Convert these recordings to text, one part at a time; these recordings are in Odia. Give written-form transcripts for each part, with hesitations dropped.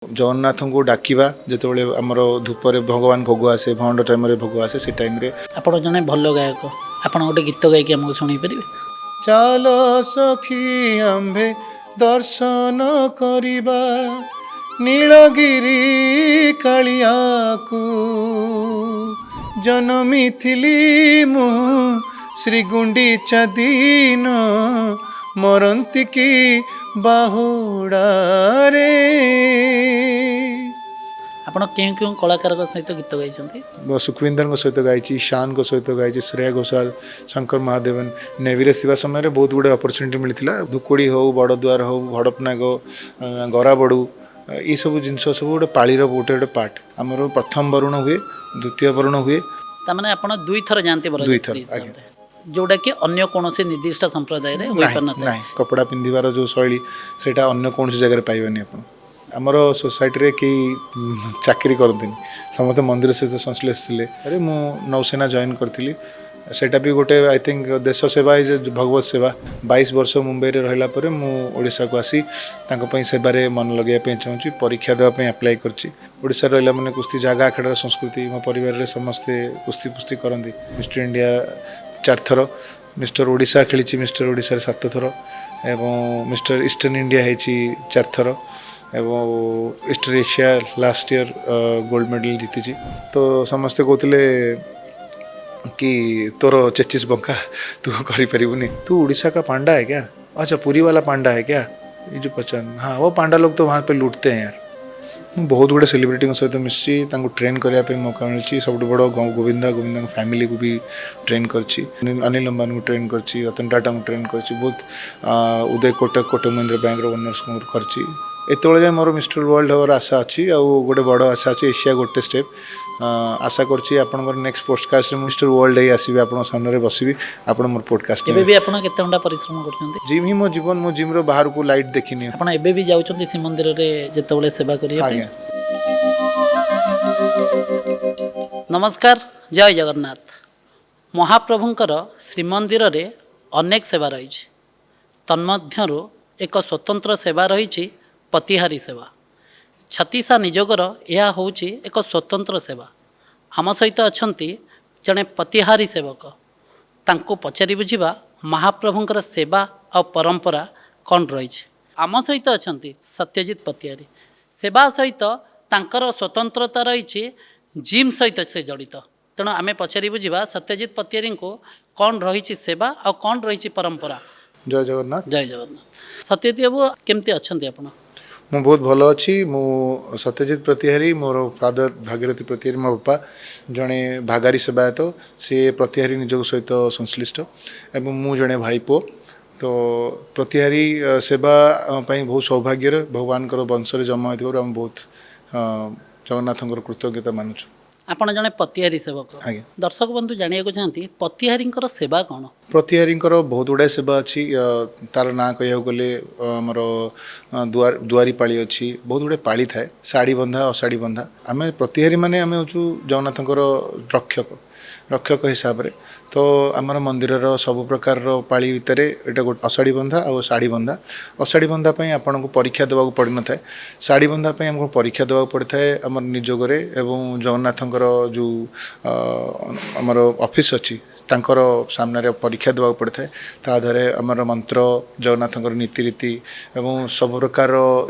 ଜଗନ୍ନାଥଙ୍କୁ ଡାକିବା, ଯେତେବେଳେ ଆମର ଧୂପରେ ଭଗବାନ ଭୋଗ ଆସେ, ଭଣ୍ଡ ଟାଇମ୍ରେ ଭୋଗ ଆସେ, ସେ ଟାଇମ୍ରେ। ଆପଣ ଜଣେ ଭଲ ଗାୟକ, ଆପଣ ଗୋଟେ ଗୀତ ଗାଇକି ଆମକୁ ଶୁଣେଇ ପାରିବେ? ଚାଲ ସଖୀ ଆମ୍ଭେ ଦର୍ଶନ କରିବା ନୀଳଗିରି କାଳିଆକୁ, ଜନମିଥିଲି ମୁଁ ଶ୍ରୀ ଗୁଣ୍ଡିଚା ଦିନ, ମରନ୍ତି କି ବାହୁଡ଼ାରେ। ଆପଣ କେଉଁ କେଉଁ କଳାକାରଙ୍କ ସହିତ ଗୀତ ଗାଇଛନ୍ତି? ସୁଖବିନ୍ଦରଙ୍କ ସହିତ ଗାଇଛି, ଶାନଙ୍କ ସହିତ ଗାଇଛି, ଶ୍ରେୟା ଘୋଷାଲ, ଶଙ୍କର ମହାଦେବନ। ନେଭିରେ ଥିବା ସମୟରେ ବହୁତ ଗୁଡ଼ିଏ ଅପରଚ୍ୟୁନିଟି ମିଳିଥିଲା। ଧୁକୁଡ଼ି ହଉ, ବଡ଼ଦ୍ୱାର ହଉ, ଭଡ଼ପନାଗ, ଗରାବଡ଼ୁ, ଏସବୁ ଜିନିଷ ସବୁ ଗୋଟେ ପାଳିର ଗୋଟେ ଗୋଟେ ପାର୍ଟ। ଆମର ପ୍ରଥମ ବରୁଣ ହୁଏ, ଦ୍ୱିତୀୟ ବରୁଣ ହୁଏ। ତାମାନେ ଆପଣ ଦୁଇଥର ଯାଆନ୍ତି? ଦୁଇଥର, ବରଯାତ୍ରୀ ହିସାବରେ, ଯୋଉଟାକି ଅନ୍ୟ କୌଣସି ନିର୍ଦ୍ଦିଷ୍ଟ ସମ୍ପ୍ରଦାୟରେ ହୋଇପାରିନଥାଏ। ନାହିଁ। କପଡ଼ା ପିନ୍ଧିବାର ଯେଉଁ ଶୈଳୀ, ସେଇଟା ଅନ୍ୟ କୌଣସି ଜାଗାରେ ପାଇବେନି ଆପଣ। ଆମର ସୋସାଇଟିରେ କେହି ଚାକିରି କରନ୍ତିନି, ସମସ୍ତେ ମନ୍ଦିର ସହିତ ସଂଶ୍ଳିଷ୍ଟ ଥିଲେ। ଆରେ, ମୁଁ ନୌସେନା ଜଏନ୍ କରିଥିଲି, ସେଇଟା ବି ଗୋଟେ, I think, ଦେଶ ସେବା is ଭଗବତ ସେବା। 22 ବର୍ଷ ମୁମ୍ବାଇରେ ରହିଲା ପରେ ମୁଁ ଓଡ଼ିଶାକୁ ଆସି ତାଙ୍କ ପାଇଁ ସେବାରେ ମନ ଲଗାଇବା ପାଇଁ ଚାହୁଁଛି। ପରୀକ୍ଷା ଦେବା ପାଇଁ ଆପ୍ଲାଏ କରିଛି। ଓଡ଼ିଶାରେ ରହିଲା ମାନେ କୁସ୍ତି, ଜାଗା ଆଖଡ଼ାର ସଂସ୍କୃତି। ମୋ ପରିବାରରେ ସମସ୍ତେ କୁସ୍ତି ଫୁସ୍ତି କରନ୍ତି। ମିଷ୍ଟର ଇଣ୍ଡିଆ 4 ଥର, ମିଷ୍ଟର ଓଡ଼ିଶା ଖେଳିଛି, ମିଷ୍ଟର ଓଡ଼ିଶାରେ 7 ଥର, ଏବଂ ମିଷ୍ଟର ଇଷ୍ଟର୍ଣ୍ଣ ଇଣ୍ଡିଆ ହେଇଛି 4 ଥର, ଏବଂ Eastern Asia last year gold medal ଜିତିଛି। ତ ସମସ୍ତେ କହୁଥିଲେ कि ତୋର ଚେଚିସ୍ ବଙ୍କା, ତୁ କରିପାରିବୁନି, तू उड़ीसा का पांडा है क्या? अच्छा, पुरी वाला पांडा है क्या? ये जो पहचान, हाँ, वो पांडा लोग तो वहाँ पे लूटते हैं यार। ମୁଁ ବହୁତ ଗୁଡ଼ିଏ ସେଲିବ୍ରିଟିଙ୍କ ସହିତ ମିଶିଛି, ତାଙ୍କୁ ଟ୍ରେନ୍ କରିବା ପାଇଁ ମୌକା ମିଳିଛି। ସବୁଠୁ ବଡ଼ ଗୋବିନ୍ଦା, ଗୋବିନ୍ଦାଙ୍କ ଫ୍ୟାମିଲିକୁ ବି ଟ୍ରେନ୍ କରିଛି, ଅନିଲ ଅମ୍ବାନୀଙ୍କୁ ଟ୍ରେନ୍ କରିଛି, ରତନ ଟାଟାଙ୍କୁ ଟ୍ରେନ୍ କରିଛି, ବହୁତ ଉଦୟ କୋଟକ, କୋଟକ ମହିନ୍ଦ୍ରା ବ୍ୟାଙ୍କର ଓନର୍ସଙ୍କୁ କରିଛି। ଏତେବେଳେ ଯାଏଁ ମୋର ମିଷ୍ଟର ୱାର୍ଲଡ ହେବାର ଆଶା ଅଛି ଆଉ ଗୋଟେ ବଡ଼ ଆଶା ଅଛି, ଏସିଆ ଗୋଟେ ଷ୍ଟେପ୍। ଆଶା କରୁଛି ଆପଣଙ୍କର ନେକ୍ସଟ ପୋଡକାଷ୍ଟରେ ମୁଁ ମିଷ୍ଟର ୱାର୍ଲଡ ହେଇ ଆସିବି, ଆପଣଙ୍କ ସାମ୍ନାରେ ବସିବି, ଆପଣ ମୋର ପୋଡକାଷ୍ଟ। ଏବେ ବି ଆପଣ କେତେ ଘଣ୍ଟା ପରିଶ୍ରମ କରୁଛନ୍ତି? ଜିମ୍ ହିଁ ମୋ ଜୀବନ। ମୁଁ ଜିମ୍ର ବାହାରକୁ ଲାଇଟ୍ ଦେଖିନି। ଆପଣ ଏବେ ବି ଯାଉଛନ୍ତି ଶ୍ରୀମନ୍ଦିରରେ ଯେତେବେଳେ ସେବା କରିବା ପାଇଁ? ଆଜ୍ଞା। ନମସ୍କାର, ଜୟ ଜଗନ୍ନାଥ। ମହାପ୍ରଭୁଙ୍କର ଶ୍ରୀମନ୍ଦିରରେ ଅନେକ ସେବା ରହିଛି। ତନ୍ମଧ୍ୟରୁ ଏକ ସ୍ୱତନ୍ତ୍ର ସେବା ରହିଛି, ପ୍ରତିହାରୀ ସେବା। ଛତିଶା ନିଯୋଗର ଏହା ହେଉଛି ଏକ ସ୍ୱତନ୍ତ୍ର ସେବା। ଆମ ସହିତ ଅଛନ୍ତି ଜଣେ ପ୍ରତିହାରୀ ସେବକ। ତାଙ୍କୁ ପଚାରି ବୁଝିବା ମହାପ୍ରଭୁଙ୍କର ସେବା ଆଉ ପରମ୍ପରା କ'ଣ ରହିଛି। ଆମ ସହିତ ଅଛନ୍ତି ସତ୍ୟଜିତ ପ୍ରତିହାରୀ। ସେବା ସହିତ ତାଙ୍କର ସ୍ୱତନ୍ତ୍ରତା ରହିଛି, ଜିମ୍ ସହିତ ସେ ଜଡ଼ିତ। ତେଣୁ ଆମେ ପଚାରି ବୁଝିବା ସତ୍ୟଜିତ ପ୍ରତିହାରୀଙ୍କୁ କ'ଣ ରହିଛି ସେବା ଆଉ କ'ଣ ରହିଛି ପରମ୍ପରା। ଜୟ ଜଗନ୍ନାଥ। ଜୟ ଜଗନ୍ନାଥ। ସତ୍ୟଜିତ ବାବୁ, କେମିତି ଅଛନ୍ତି ଆପଣ? ମୁଁ ବହୁତ ଭଲ ଅଛି। ମୁଁ ସତ୍ୟଜିତ ପ୍ରତିହାରୀ। ମୋର ଫାଦର ଭାଗୀରଥୀ ପ୍ରତିହାରୀ, ମୋ ବାପା ଜଣେ ଭାଗାରୀ ସେବାୟତ, ସିଏ ପ୍ରତିହାରୀ ନିଯୋଗ ସହିତ ସଂଶ୍ଳିଷ୍ଟ ଏବଂ ମୁଁ ଜଣେ ଭାଇ ପୁଅ। ତ ପ୍ରତିହାରୀ ସେବା ଆମ ପାଇଁ ବହୁତ ସୌଭାଗ୍ୟର। ଭଗବାନଙ୍କର ବଂଶରେ ଜନ୍ମ ହୋଇଥିବାରୁ ଆମେ ବହୁତ ଜଗନ୍ନାଥଙ୍କର କୃତଜ୍ଞତା ମାନୁଛୁ। ଆପଣ ଜଣେ ପ୍ରତିହାରୀ ସେବକ। ଆଜ୍ଞା। ଦର୍ଶକ ବନ୍ଧୁ ଜାଣିବାକୁ ଚାହାନ୍ତି, ପ୍ରତିହାରୀଙ୍କର ସେବା କ'ଣ? ପ୍ରତିହାରୀଙ୍କର ବହୁତ ଗୁଡ଼ାଏ ସେବା ଅଛି। ତାର ନାଁ କହିବାକୁ ଗଲେ ଆମର ଦୁଆରୀ ପାଳି ଅଛି, ବହୁତ ଗୁଡ଼ିଏ ପାଳି ଥାଏ, ଶାଢ଼ୀ ବନ୍ଧା, ଅଷାଢ଼ୀ ବନ୍ଧା। ଆମେ ପ୍ରତିହାରୀ ମାନେ ଆମେ ହେଉଛୁ ଜଗନ୍ନାଥଙ୍କର ରକ୍ଷକ, ରକ୍ଷକ ହିସାବରେ। ତ ଆମର ମନ୍ଦିରର ସବୁ ପ୍ରକାରର ପାଳି ଭିତରେ ଏଇଟା ଗୋଟେ ଅଷାଢ଼ୀ ବନ୍ଧା ଆଉ ଶାଢ଼ୀ ବନ୍ଧା। ଅଷାଢ଼ୀ ବନ୍ଧା ପାଇଁ ଆପଣଙ୍କୁ ପରୀକ୍ଷା ଦେବାକୁ ପଡ଼ିନଥାଏ। ଶାଢ଼ୀ ବନ୍ଧା ପାଇଁ ଆମକୁ ପରୀକ୍ଷା ଦେବାକୁ ପଡ଼ିଥାଏ ଆମର ନିଯୋଗରେ ଏବଂ ଜଗନ୍ନାଥଙ୍କର ଯେଉଁ ଆମର ଅଫିସ୍ ଅଛି, ତାଙ୍କର ସାମ୍ନାରେ ପରୀକ୍ଷା ଦେବାକୁ ପଡ଼ିଥାଏ। ତା ଦେହରେ ଆମର ମନ୍ତ୍ର, ଜଗନ୍ନାଥଙ୍କର ନୀତିରୀତି ଏବଂ ସବୁ ପ୍ରକାରର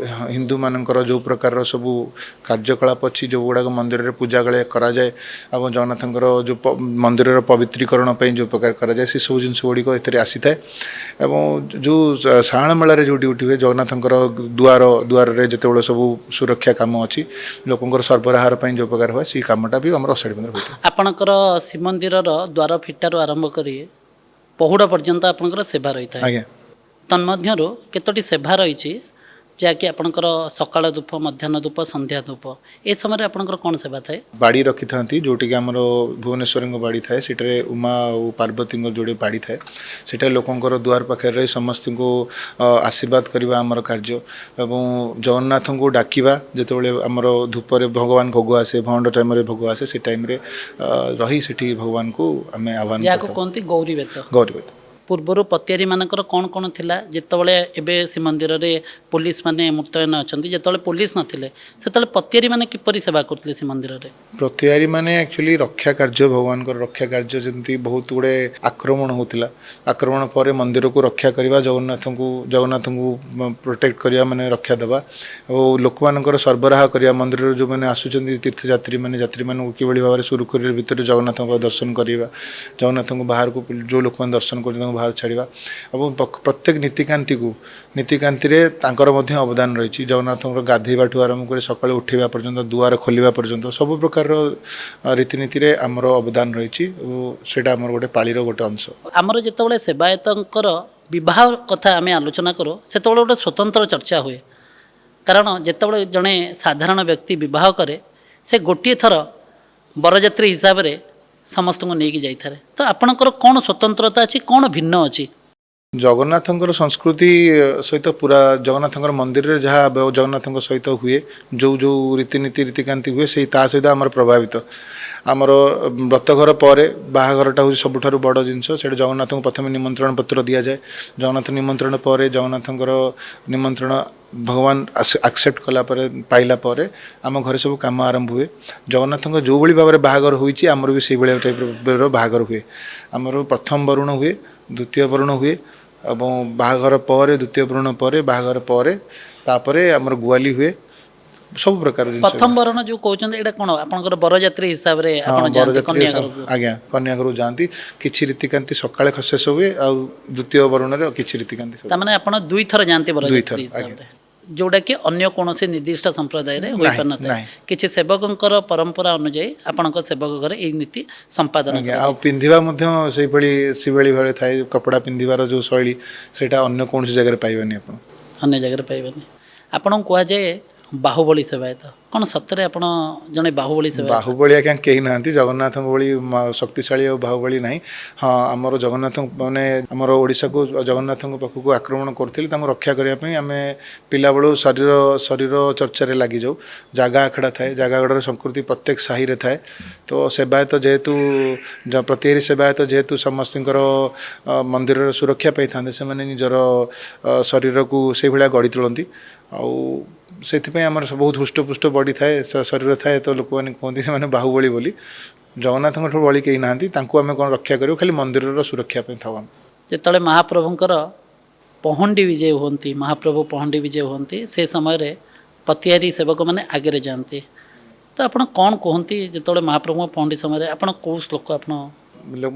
ହିନ୍ଦୁମାନଙ୍କର ଯେଉଁ ପ୍ରକାରର ସବୁ କାର୍ଯ୍ୟକଳାପ ଅଛି, ଯେଉଁଗୁଡ଼ାକ ମନ୍ଦିରରେ ପୂଜା କରାଯାଏ ଏବଂ ଜଗନ୍ନାଥଙ୍କର ଯେଉଁ ମନ୍ଦିରର ପବିତ୍ରୀକରଣ ପାଇଁ ଯେଉଁ ପ୍ରକାର କରାଯାଏ, ସେସବୁ ଜିନିଷ ଗୁଡ଼ିକ ଏଥିରେ ଆସିଥାଏ। ଏବଂ ଯେଉଁ ସାହାଣ ମେଳାରେ ଯେଉଁ ଡ୍ୟୁଟି ହୁଏ, ଜଗନ୍ନାଥଙ୍କର ଦୁଆରରେ ଯେତେବେଳେ ସବୁ ସୁରକ୍ଷା କାମ ଅଛି, ଲୋକଙ୍କର ସରବରାହର ପାଇଁ ଯେଉଁ ପ୍ରକାର ହୁଏ, ସେଇ କାମଟା ବି ଆମର ଅଷାଢ଼ୀ ବନ୍ଧାରେ ହୋଇଥାଏ। ଆପଣଙ୍କର ଶ୍ରୀମନ୍ଦିରର ଦ୍ୱାର ଫିଟାରୁ ଆରମ୍ଭ କରି ପହୁଡ଼ ପର୍ଯ୍ୟନ୍ତ ଆପଣଙ୍କର ସେବା ରହିଥାଏ। ଆଜ୍ଞା। ତନ୍ମଧ୍ୟରୁ କେତୋଟି ସେବା ରହିଛି, ଯାହାକି ଆପଣଙ୍କର ସକାଳ ଧୂପ, ମଧ୍ୟାହ୍ନ ଧୂପ, ସନ୍ଧ୍ୟା ଧୂପ, ଏ ସମୟରେ ଆପଣଙ୍କର କ'ଣ ସେବା ଥାଏ? ବାଡ଼ି ରଖିଥାନ୍ତି, ଯେଉଁଠିକି ଆମର ଭୁବନେଶ୍ୱରଙ୍କ ବାଡ଼ି ଥାଏ। ସେଠାରେ ଉମା ଆଉ ପାର୍ବତୀଙ୍କ ଯୋଡ଼େ ବାଡ଼ି ଥାଏ। ସେଠାରେ ଲୋକଙ୍କର ଦୁଆର ପାଖରେ ରହି ସମସ୍ତଙ୍କୁ ଆଶୀର୍ବାଦ କରିବା ଆମର କାର୍ଯ୍ୟ ଏବଂ ଜଗନ୍ନାଥଙ୍କୁ ଡାକିବା। ଯେତେବେଳେ ଆମର ଧୂପରେ ଭଗବାନ ଭୋଗ ଆସେ, ଭଣ୍ଡ ଟାଇମ୍ରେ ଭୋଗ ଆସେ, ସେ ଟାଇମ୍ରେ ରହି ସେଠି ଭଗବାନଙ୍କୁ ଆମେ ଆହ୍ୱାନ ଯାହାକୁ କରିଥାଉ। କୁହନ୍ତି ଗୌରୀ ବେତ। ଗୌରୀ ବେତ। ପୂର୍ବରୁ ପତିଆରୀମାନଙ୍କର କ'ଣ କ'ଣ ଥିଲା? ଯେତେବେଳେ ଏବେ ଶ୍ରୀମନ୍ଦିରରେ ପୋଲିସ ମାନେ ମୁତୟନ ଅଛନ୍ତି, ଯେତେବେଳେ ପୋଲିସ ନଥିଲେ ସେତେବେଳେ ପତିଆରୀମାନେ କିପରି ସେବା କରୁଥିଲେ ଶ୍ରୀମନ୍ଦିରରେ? ପ୍ରତିହାରୀ ମାନେ ଆକ୍ଚୁଆଲି ରକ୍ଷା କାର୍ଯ୍ୟ, ଭଗବାନଙ୍କର ରକ୍ଷା କାର୍ଯ୍ୟ, ଯେମିତି ବହୁତ ଗୁଡ଼େ ଆକ୍ରମଣ ହେଉଥିଲା, ଆକ୍ରମଣ ପରେ ମନ୍ଦିରକୁ ରକ୍ଷା କରିବା, ଜଗନ୍ନାଥଙ୍କୁ ପ୍ରୋଟେକ୍ଟ କରିବା ମାନେ ରକ୍ଷା ଦେବା, ଆଉ ଲୋକମାନଙ୍କର ସରବରାହ କରିବା, ମନ୍ଦିରରେ ଯେଉଁମାନେ ଆସୁଛନ୍ତି ତୀର୍ଥଯାତ୍ରୀମାନେ, ଯାତ୍ରୀମାନଙ୍କୁ କିଭଳି ଭାବରେ ସୁରୁଖୁରୁରେ ଭିତରେ ଜଗନ୍ନାଥଙ୍କ ଦର୍ଶନ କରିବା, ଜଗନ୍ନାଥଙ୍କୁ ବାହାରକୁ ଯେଉଁ ଲୋକମାନେ ଦର୍ଶନ କରୁଛନ୍ତି ତାଙ୍କୁ ବାହାରକୁ ଛାଡ଼ିବା, ଏବଂ ପ୍ରତ୍ୟେକ ନୀତିକାନ୍ତିରେ ତାଙ୍କର ମଧ୍ୟ ଅବଦାନ ରହିଛି। ଜଗନ୍ନାଥଙ୍କର ଗାଧୋଇବାଠୁ ଆରମ୍ଭ କରି ସକାଳୁ ଉଠିବା ପର୍ଯ୍ୟନ୍ତ, ଦୁଆର ଖୋଲିବା ପର୍ଯ୍ୟନ୍ତ ସବୁ ପ୍ରକାରର ରୀତିନୀତିରେ ଆମର ଅବଦାନ ରହିଛି ଓ ସେଇଟା ଆମର ଗୋଟେ ପାଳିର ଗୋଟେ ଅଂଶ। ଆମର ଯେତେବେଳେ ସେବାୟତଙ୍କର ବିବାହ କଥା ଆମେ ଆଲୋଚନା କରୁ ସେତେବେଳେ ଗୋଟେ ସ୍ୱତନ୍ତ୍ର ଚର୍ଚ୍ଚା ହୁଏ, କାରଣ ଯେତେବେଳେ ଜଣେ ସାଧାରଣ ବ୍ୟକ୍ତି ବିବାହ କରେ ସେ ଗୋଟିଏ ଥର ବରଯାତ୍ରୀ ହିସାବରେ ସମସ୍ତଙ୍କୁ ନେଇକି ଯାଇଥାଏ। ତ ଆପଣଙ୍କର କ'ଣ ସ୍ୱତନ୍ତ୍ରତା ଅଛି, କ'ଣ ଭିନ୍ନ ଅଛି? ଜଗନ୍ନାଥଙ୍କର ସଂସ୍କୃତି ସହିତ ପୁରା ଜଗନ୍ନାଥଙ୍କର ମନ୍ଦିରରେ ଯାହା ଜଗନ୍ନାଥଙ୍କ ସହିତ ହୁଏ, ଯେଉଁ ଯେଉଁ ରୀତିନୀତି ରୀତିକାନ୍ତି ହୁଏ ସେଇ ତା ସହିତ ଆମର ପ୍ରଭାବିତ। ଆମର ବ୍ରତଘର ପରେ ବାହାଘରଟା ହେଉଛି ସବୁଠାରୁ ବଡ଼ ଜିନିଷ। ସେଇଟା ଜଗନ୍ନାଥଙ୍କୁ ପ୍ରଥମେ ନିମନ୍ତ୍ରଣ ପତ୍ର ଦିଆଯାଏ। ଜଗନ୍ନାଥ ନିମନ୍ତ୍ରଣ ପରେ ଜଗନ୍ନାଥଙ୍କର ନିମନ୍ତ୍ରଣ ଭଗବାନ ଆକ୍ସେପ୍ଟ କଲା ପରେ, ପାଇଲା ପରେ ଆମ ଘରେ ସବୁ କାମ ଆରମ୍ଭ ହୁଏ। ଜଗନ୍ନାଥଙ୍କ ଯେଉଁଭଳି ଭାବରେ ବାହାଘର ହୋଇଛି ଆମର ବି ସେଇଭଳିଆ ଟାଇପ୍ର ବାହାଘର ହୁଏ। ଆମର ପ୍ରଥମ ବରୁଣ ହୁଏ, ଦ୍ୱିତୀୟ ବରୁଣ ହୁଏ, ଏବଂ ବାହାଘର ପରେ ଦ୍ୱିତୀୟ ବରୁଣ ପରେ ବାହାଘର ପରେ ତାପରେ ଆମର ଗୁଆଲି ହୁଏ, ସବୁ ପ୍ରକାର ଜିନିଷ। ପ୍ରଥମ ବରଣ ଯେଉଁ କହୁଛନ୍ତି ଏଇଟା କ'ଣ ଆପଣଙ୍କର ବରଯାତ୍ରୀ ହିସାବରେ ଆପଣ ଯାଆନ୍ତି କନ୍ୟା ଘରକୁ? ଆଜ୍ଞା, କନ୍ୟା ଘରକୁ ଯାଆନ୍ତି। କିଛି ରୀତିକାନ୍ତି ସକାଳେ ଶେଷ ହୁଏ, ଆଉ ଦ୍ୱିତୀୟ ବରଣରେ କିଛି ରୀତିକାନ୍ତି। ତାମାନେ ଆପଣ ଦୁଇଥର ଯାଆନ୍ତି ବରଯାତ୍ରୀ ହିସାବରେ, ଯେଉଁଟାକି ଅନ୍ୟ କୌଣସି ନିର୍ଦ୍ଦିଷ୍ଟ ସମ୍ପ୍ରଦାୟରେ ହୋଇପାରିନଥାଏ। କିଛି ସେବକଙ୍କର ପରମ୍ପରା ଅନୁଯାୟୀ ଆପଣଙ୍କ ସେବକ ଘରେ ଏଇ ନୀତି ସମ୍ପାଦନ। ଆଉ ପିନ୍ଧିବା ମଧ୍ୟ ସେଇଭଳି ଭାବରେ ଥାଏ। କପଡ଼ା ପିନ୍ଧିବାର ଯେଉଁ ଶୈଳୀ ସେଇଟା ଅନ୍ୟ କୌଣସି ଜାଗାରେ ପାଇବେନି ଆପଣ, ଅନ୍ୟ ଜାଗାରେ ପାଇବେନି। ଆପଣଙ୍କୁ କୁହାଯାଏ ବାହୁବଳୀ ସେବାୟତ, କ'ଣ ସତରେ ଆପଣ ଜଣେ ବାହୁବଳୀ ସେବାୟତ? ବାହୁବଳୀ ଆଜ୍ଞା କେହି ନାହାନ୍ତି, ଜଗନ୍ନାଥଙ୍କ ଭଳି ଶକ୍ତିଶାଳୀ ଆଉ ବାହୁବଳୀ ନାହିଁ। ହଁ, ଆମର ଜଗନ୍ନାଥଙ୍କ ମାନେ ଆମର ଓଡ଼ିଶାକୁ ଜଗନ୍ନାଥଙ୍କ ପାଖକୁ ଆକ୍ରମଣ କରୁଥିଲେ, ତାଙ୍କୁ ରକ୍ଷା କରିବା ପାଇଁ ଆମେ ପିଲାବେଳୁ ଶରୀର ଚର୍ଚ୍ଚାରେ ଲାଗିଯାଉ। ଜାଗା ଆଖଡ଼ା ଥାଏ, ଜାଗା ଆଖଡ଼ାର ସଂସ୍କୃତି ପ୍ରତ୍ୟେକ ସାହିରେ ଥାଏ। ତ ସେବାୟତ ଯେହେତୁ ପ୍ରତିହାରୀ ସେବାୟତ ଯେହେତୁ ସମସ୍ତଙ୍କର ମନ୍ଦିରର ସୁରକ୍ଷା ପାଇଥାନ୍ତି, ସେମାନେ ନିଜର ଶରୀରକୁ ସେଇଭଳିଆ ଗଢ଼ି ତୋଳନ୍ତି। ଆଉ ସେଥିପାଇଁ ଆମର ବହୁତ ହୃଷ୍ଟପୁଷ୍ଟ ବଡ଼ି ଥାଏ, ଶରୀର ଥାଏ। ତ ଲୋକମାନେ କୁହନ୍ତି ସେମାନେ ବାହୁବଳୀ ବୋଲି। ଜଗନ୍ନାଥଙ୍କଠୁ ବଳି କେହି ନାହାନ୍ତି, ତାଙ୍କୁ ଆମେ କ'ଣ ରକ୍ଷା କରିବୁ, ଖାଲି ମନ୍ଦିରର ସୁରକ୍ଷା ପାଇଁ ଥାଉ ଆମେ। ଯେତେବେଳେ ମହାପ୍ରଭୁଙ୍କର ପହଣ୍ଡି ବିଜେ ହୁଅନ୍ତି, ମହାପ୍ରଭୁ ପହଣ୍ଡି ବିଜେ ହୁଅନ୍ତି, ସେ ସମୟରେ ପତିଆରୀ ସେବକମାନେ ଆଗରେ ଯାଆନ୍ତି। ତ ଆପଣ କ'ଣ କୁହନ୍ତି ଯେତେବେଳେ ମହାପ୍ରଭୁଙ୍କ ପହଣ୍ଡି ସମୟରେ ଆପଣ କେଉଁ ଶ୍ଲୋକ ଆପଣ?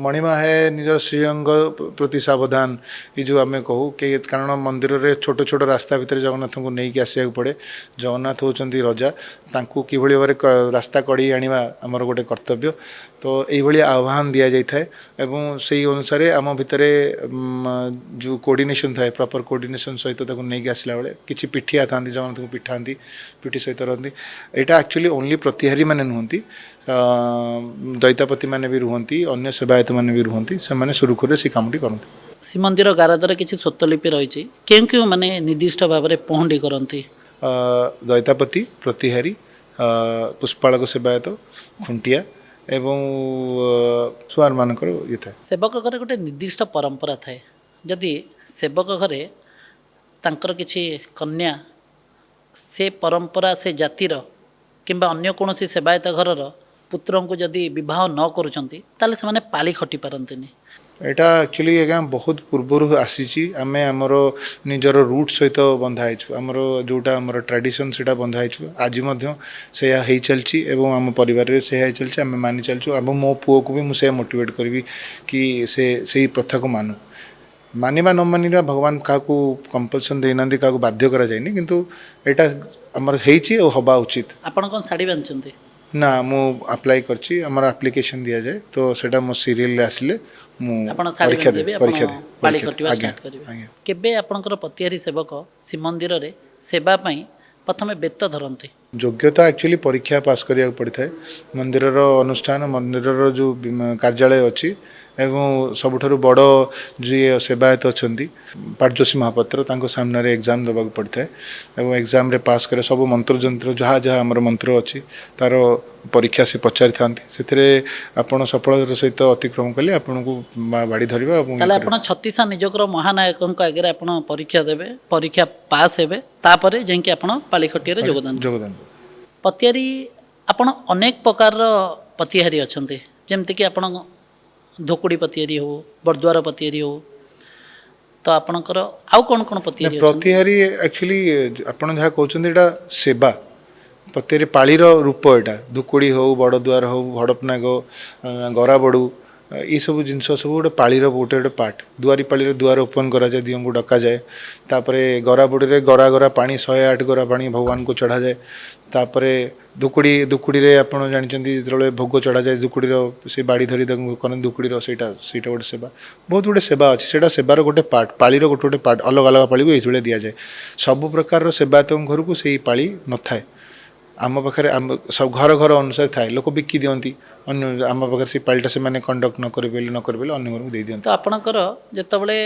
ମଣିମା ହେ ନିଜର ଶ୍ରୀଅଙ୍ଗ ପ୍ରତି ସାବଧାନ, ଏ ଯେଉଁ ଆମେ କହୁ କି, କାରଣ ମନ୍ଦିରରେ ଛୋଟ ଛୋଟ ରାସ୍ତା ଭିତରେ ଜଗନ୍ନାଥଙ୍କୁ ନେଇକି ଆସିବାକୁ ପଡ଼େ। ଜଗନ୍ନାଥ ହେଉଛନ୍ତି ରଜା, ତାଙ୍କୁ କିଭଳି ଭାବରେ ରାସ୍ତା କଢ଼େଇ ଆଣିବା ଆମର ଗୋଟେ କର୍ତ୍ତବ୍ୟ। ତ ଏଇଭଳି ଆହ୍ୱାନ ଦିଆଯାଇଥାଏ ଏବଂ ସେଇ ଅନୁସାରେ ଆମ ଭିତରେ ଯେଉଁ କୋର୍ଡ଼ିନେସନ୍ ଥାଏ, ପ୍ରପର୍ କୋର୍ଡ଼ିନେସନ୍ ସହିତ ତାକୁ ନେଇକି ଆସିଲା ବେଳେ କିଛି ପିଠିଆ ଥାନ୍ତି, ଜଗନ୍ନାଥଙ୍କୁ ପିଠାନ୍ତି, ପିଠି ସହିତ ରହନ୍ତି। ଏଇଟା ଆକ୍ଚୁଆଲି ଓନ୍ଲି ପ୍ରତିହାରୀ ମାନେ ନୁହନ୍ତି, ଦୈତାପତି ମାନେ ବି ରୁହନ୍ତି, ଅନ୍ୟ ସେବାୟତ ମାନେ ବି ରୁହନ୍ତି, ସେମାନେ ସୁରୁଖୁରୁରେ ସେ କାମଟି କରନ୍ତି। ଶ୍ରୀମନ୍ଦିର ଗାରଦରେ କିଛି ସ୍ୱତ୍ତ୍ୱଲିପି ରହିଛି, କେଉଁ କେଉଁ ମାନେ ନିର୍ଦ୍ଦିଷ୍ଟ ଭାବରେ ପହଣ୍ଡି କରନ୍ତି? ଦୈତାପତି, ପ୍ରତିହାରୀ, ପୁଷ୍ପାଳକ ସେବାୟତ, ଖୁଣ୍ଟିଆ ଏବଂ ସୁଆରମାନଙ୍କର ଇଏ ଥାଏ। ସେବକ ଘରେ ଗୋଟେ ନିର୍ଦ୍ଦିଷ୍ଟ ପରମ୍ପରା ଥାଏ। ଯଦି ସେବକ ଘରେ ତାଙ୍କର କିଛି କନ୍ୟା ସେ ପରମ୍ପରା ସେ ଜାତିର କିମ୍ବା ଅନ୍ୟ କୌଣସି ସେବାୟତ ଘରର ପୁତ୍ରଙ୍କୁ ଯଦି ବିବାହ ନ କରୁଛନ୍ତି, ତାହେଲେ ସେମାନେ ପାଳି ଖଟି ପାରନ୍ତିନି। ଏଇଟା ଆକ୍ଚୁଆଲି ଆଜ୍ଞା ବହୁତ ପୂର୍ବରୁ ଆସିଛି। ଆମେ ଆମର ନିଜର ରୁଟ୍ ସହିତ ବନ୍ଧା ହେଇଛୁ, ଆମର ଯେଉଁଟା ଆମର ଟ୍ରାଡ଼ିସନ୍ ସେଇଟା ବନ୍ଧା ହେଇଛୁ। ଆଜି ମଧ୍ୟ ସେଇଆ ହେଇ ଚାଲିଛି ଏବଂ ଆମ ପରିବାରରେ ସେଇଆ ହେଇ ଚାଲିଛି, ଆମେ ମାନି ଚାଲିଛୁ। ଏବଂ ମୋ ପୁଅକୁ ବି ମୁଁ ସେଇଆ ମୋଟିଭେଟ୍ କରିବି କି ସେ ସେଇ ପ୍ରଥାକୁ ମାନୁ। ମାନିବା ନ ମାନିବା ଭଗବାନ କାହାକୁ କମ୍ପଲସନ୍ ଦେଇନାହାନ୍ତି, କାହାକୁ ବାଧ୍ୟ କରାଯାଇନି, କିନ୍ତୁ ଏଇଟା ଆମର ହେଇଛି ଆଉ ହେବା ଉଚିତ। ଆପଣ କ'ଣ ଶାଢ଼ୀ ବାନ୍ଧିଛନ୍ତି? ନା, ମୁଁ ଆପ୍ଲାଏ କରିଛି, ଆମର ଆପ୍ଲିକେସନ୍ ଦିଆଯାଏ, ତ ସେଇଟା ମୋ ସିରିଏଲରେ ଆସିଲେ ମୁଁ ପରୀକ୍ଷା ଦେବି। ପାଳି କଟିବା ଷ୍ଟାର୍ଟ କରିବେ। କେବେ ଆପଣଙ୍କର ପତିଆରୀ ସେବକ ଶ୍ରୀମନ୍ଦିରରେ ସେବା ପାଇଁ ପ୍ରଥମେ ବେତ ଧରନ୍ତି? ଯୋଗ୍ୟତା ଆକ୍ଚୁଆଲି ପରୀକ୍ଷା ପାସ୍ କରିବାକୁ ପଡ଼ିଥାଏ। ମନ୍ଦିରର ଅନୁଷ୍ଠାନ, ମନ୍ଦିରର ଯେଉଁ କାର୍ଯ୍ୟାଳୟ ଅଛି ଏବଂ ସବୁଠାରୁ ବଡ଼ ଯିଏ ସେବାୟତ ଅଛନ୍ତି ପାଟଯୋଶୀ ମହାପାତ୍ର, ତାଙ୍କ ସାମ୍ନାରେ ଏକ୍ଜାମ୍ ଦେବାକୁ ପଡ଼ିଥାଏ ଏବଂ ଏକ୍ଜାମ୍ରେ ପାସ୍ କରି ସବୁ ମନ୍ତ୍ରଯନ୍ତ୍ର ଯାହା ଯାହା ଆମର ମନ୍ତ୍ର ଅଛି ତା'ର ପରୀକ୍ଷା ସେ ପଚାରିଥାନ୍ତି। ସେଥିରେ ଆପଣ ସଫଳତାର ସହିତ ଅତିକ୍ରମ କଲେ ଆପଣଙ୍କୁ ବାଡ଼ି ଧରିବା ଏବଂ ଇଏ ତାହେଲେ କରିବ। ଆପଣ ଛତିଶା ନିଯୋଗର ମହାନାୟକଙ୍କ ଆଗରେ ଆପଣ ପରୀକ୍ଷା ଦେବେ, ପରୀକ୍ଷା ପାସ୍ ହେବେ, ତାପରେ ଯାଇକି ଆପଣ ପାଳିଖଟିଆରେ ଯୋଗଦାନ ଦେବେ। ଯୋଗଦାନ ଦେବେ। ପତିଆରି ଆପଣ ଅନେକ ପ୍ରକାରର ପତିହାରି ଅଛନ୍ତି, ଯେମିତିକି ଆପଣ ଧୋକୁଡ଼ି ପତିଆରି ହଉ, ବଡ଼ଦ୍ୱାର ପତିଆରି ହଉ, ତ ଆପଣଙ୍କର ଆଉ କ'ଣ କ'ଣ ପତିଆରି ଅଛନ୍ତି? ପ୍ରତିହାରୀ ଆକ୍ଚୁଆଲି ଆପଣ ଯାହା କହୁଛନ୍ତି ଏଇଟା ସେବା, ପ୍ରତିହାରୀ ପାଳିର ରୂପ ଏଇଟା। ଧୁକୁଡ଼ି ହଉ, ବଡ଼ଦ୍ୱାର ହଉ, ଭଡ଼ପନାଗ, ଗରାବଡ଼ୁ, ଏଇସବୁ ଜିନିଷ ସବୁ ଗୋଟେ ପାଳିର ଗୋଟେ ଗୋଟେ ପାର୍ଟ। ଦୁଆରୀ ପାଳିରେ ଦୁଆର ଓପନ୍ କରାଯାଏ, ଦିଅଙ୍କୁ ଡକାଯାଏ। ତାପରେ ଗରାବଡ଼ୁରେ ଗରା ଗରା ପାଣି, 108 ଗରା ପାଣି ଭଗବାନଙ୍କୁ ଚଢ଼ାଯାଏ। ତାପରେ ଧୁକୁଡ଼ିରେ ଆପଣ ଜାଣିଛନ୍ତି ଯେତେବେଳେ ଭୋଗ ଚଢ଼ାଯାଏ, ଧୁକୁଡ଼ିର ସେ ବାଡ଼ି ଧରି ତାଙ୍କୁ କରନ୍ତି, ଧୁକୁଡ଼ିର ସେଇଟା ଗୋଟେ ସେବା। ବହୁତ ଗୁଡ଼ିଏ ସେବା ଅଛି, ସେଇଟା ସେବାର ଗୋଟେ ପାର୍ଟ, ପାଳିର ଗୋଟେ ଗୋଟେ ପାର୍ଟ, ଅଲଗା ଅଲଗା ପାଳିକୁ ଏଇଭଳିଆ ଦିଆଯାଏ। ସବୁ ପ୍ରକାରର ସେବାୟତଙ୍କ ଘରକୁ ସେଇ ପାଳି ନଥାଏ। ଆମ ପାଖରେ ଆମ ସବୁ ଘର ଘର ଅନୁସାରେ ଥାଏ, ଲୋକ ବିକି ଦିଅନ୍ତି ଅନ୍ୟ, ଆମ ପାଖରେ ସେଇ ପାଳିଟା ସେମାନେ କଣ୍ଡକ୍ଟ ନ କରିପାରିଲେ ନ କରିପାରିଲେ ଅନ୍ୟ ଘରକୁ ଦେଇ ଦିଅନ୍ତି। ତ ଆପଣଙ୍କର ଯେତେବେଳେ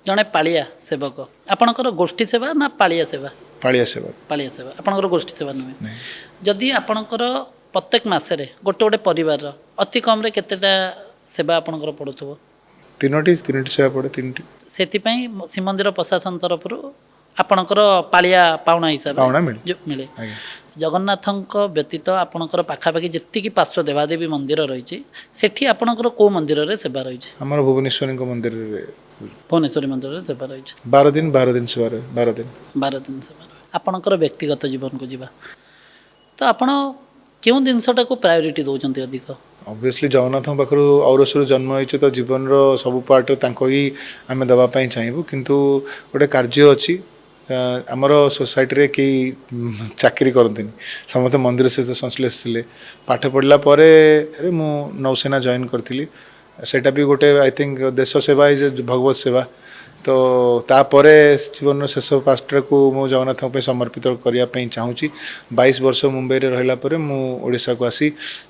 ଜଣେ ପାଳିଆ ସେବକ, ଆପଣଙ୍କର ଗୋଷ୍ଠୀ ସେବା ନା ପାଳିଆ ସେବା? ପାଳିଆ ସେବା। ପାଳିଆ ସେବା, ଆପଣଙ୍କର ଗୋଷ୍ଠୀ ସେବା ନୁହେଁ। ଯଦି ଆପଣଙ୍କର ପ୍ରତ୍ୟେକ ମାସରେ ଗୋଟେ ଗୋଟେ ପରିବାରର ଅତି କମ୍ରେ କେତେଟା ସେବା ଆପଣଙ୍କର ପଡ଼ୁଥିବ? ତିନୋଟି ସେବା ପଡ଼େ, ତିନୋଟି। ସେଥିପାଇଁ ଶ୍ରୀମନ୍ଦିର ପ୍ରଶାସନ ତରଫରୁ ଆପଣଙ୍କର ପାଳିଆ ପାଉଣା ହିସାବରେ ପାଉଣା ମିଳେ। ମିଳେ। ଆଜ୍ଞା। ଜଗନ୍ନାଥଙ୍କ ବ୍ୟତୀତ ଆପଣଙ୍କର ପାଖାପାଖି ଯେତିକି ପାର୍ଶ୍ୱ ଦେବାଦେବୀ ମନ୍ଦିର ରହିଛି, ସେଠି ଆପଣଙ୍କର କେଉଁ ମନ୍ଦିରରେ ସେବା ରହିଛି? ଆମର ଭୁବନେଶ୍ୱରୀଙ୍କ ମନ୍ଦିରରେ। ଭୁବନେଶ୍ୱରୀ ମନ୍ଦିରରେ ସେବା ରହିଛି। 12 ଦିନ, 12 ଦିନ ସେବା ରହେ, 12 ଦିନ। 12 ଦିନ ସେବା ରହେ। ଆପଣଙ୍କର ବ୍ୟକ୍ତିଗତ ଜୀବନକୁ ଯିବା, ତ ଆପଣ କେଉଁ ଜିନିଷଟାକୁ ପ୍ରାୟୋରିଟି ଦେଉଛନ୍ତି ଅଧିକ? ଅବଭିୟସଲି ଜଗନ୍ନାଥଙ୍କ ପାଖରୁ ଔରସରୁ ଜନ୍ମ ହେଇଛୁ, ତ ଜୀବନର ସବୁ ପାର୍ଟରେ ତାଙ୍କ ହିଁ ଆମେ ଦେବା ପାଇଁ ଚାହିଁବୁ। କିନ୍ତୁ ଗୋଟେ କାର୍ଯ୍ୟ ଅଛି, ଆମର ସୋସାଇଟିରେ କେହି ଚାକିରି କରନ୍ତିନି, ସମସ୍ତେ ମନ୍ଦିର ସହିତ ସଂଶ୍ଳିଷ୍ଟ ଥିଲେ। ପାଠ ପଢ଼ିଲା ପରେ ମୁଁ ନୌସେନା ଜଏନ୍ କରିଥିଲି, ସେଇଟା ବି ଗୋଟେ I think ଦେଶ ସେବା is ଭଗବତ ସେବା। ତ ତାପରେ ଜୀବନର ଶେଷ ପାର୍ଟଟାକୁ ମୁଁ ଜଗନ୍ନାଥଙ୍କ ପାଇଁ ସମର୍ପିତ କରିବା ପାଇଁ ଚାହୁଁଛି। 22 ବର୍ଷ ମୁମ୍ବାଇରେ ରହିଲା ପରେ ମୁଁ ଓଡ଼ିଶାକୁ ଆସି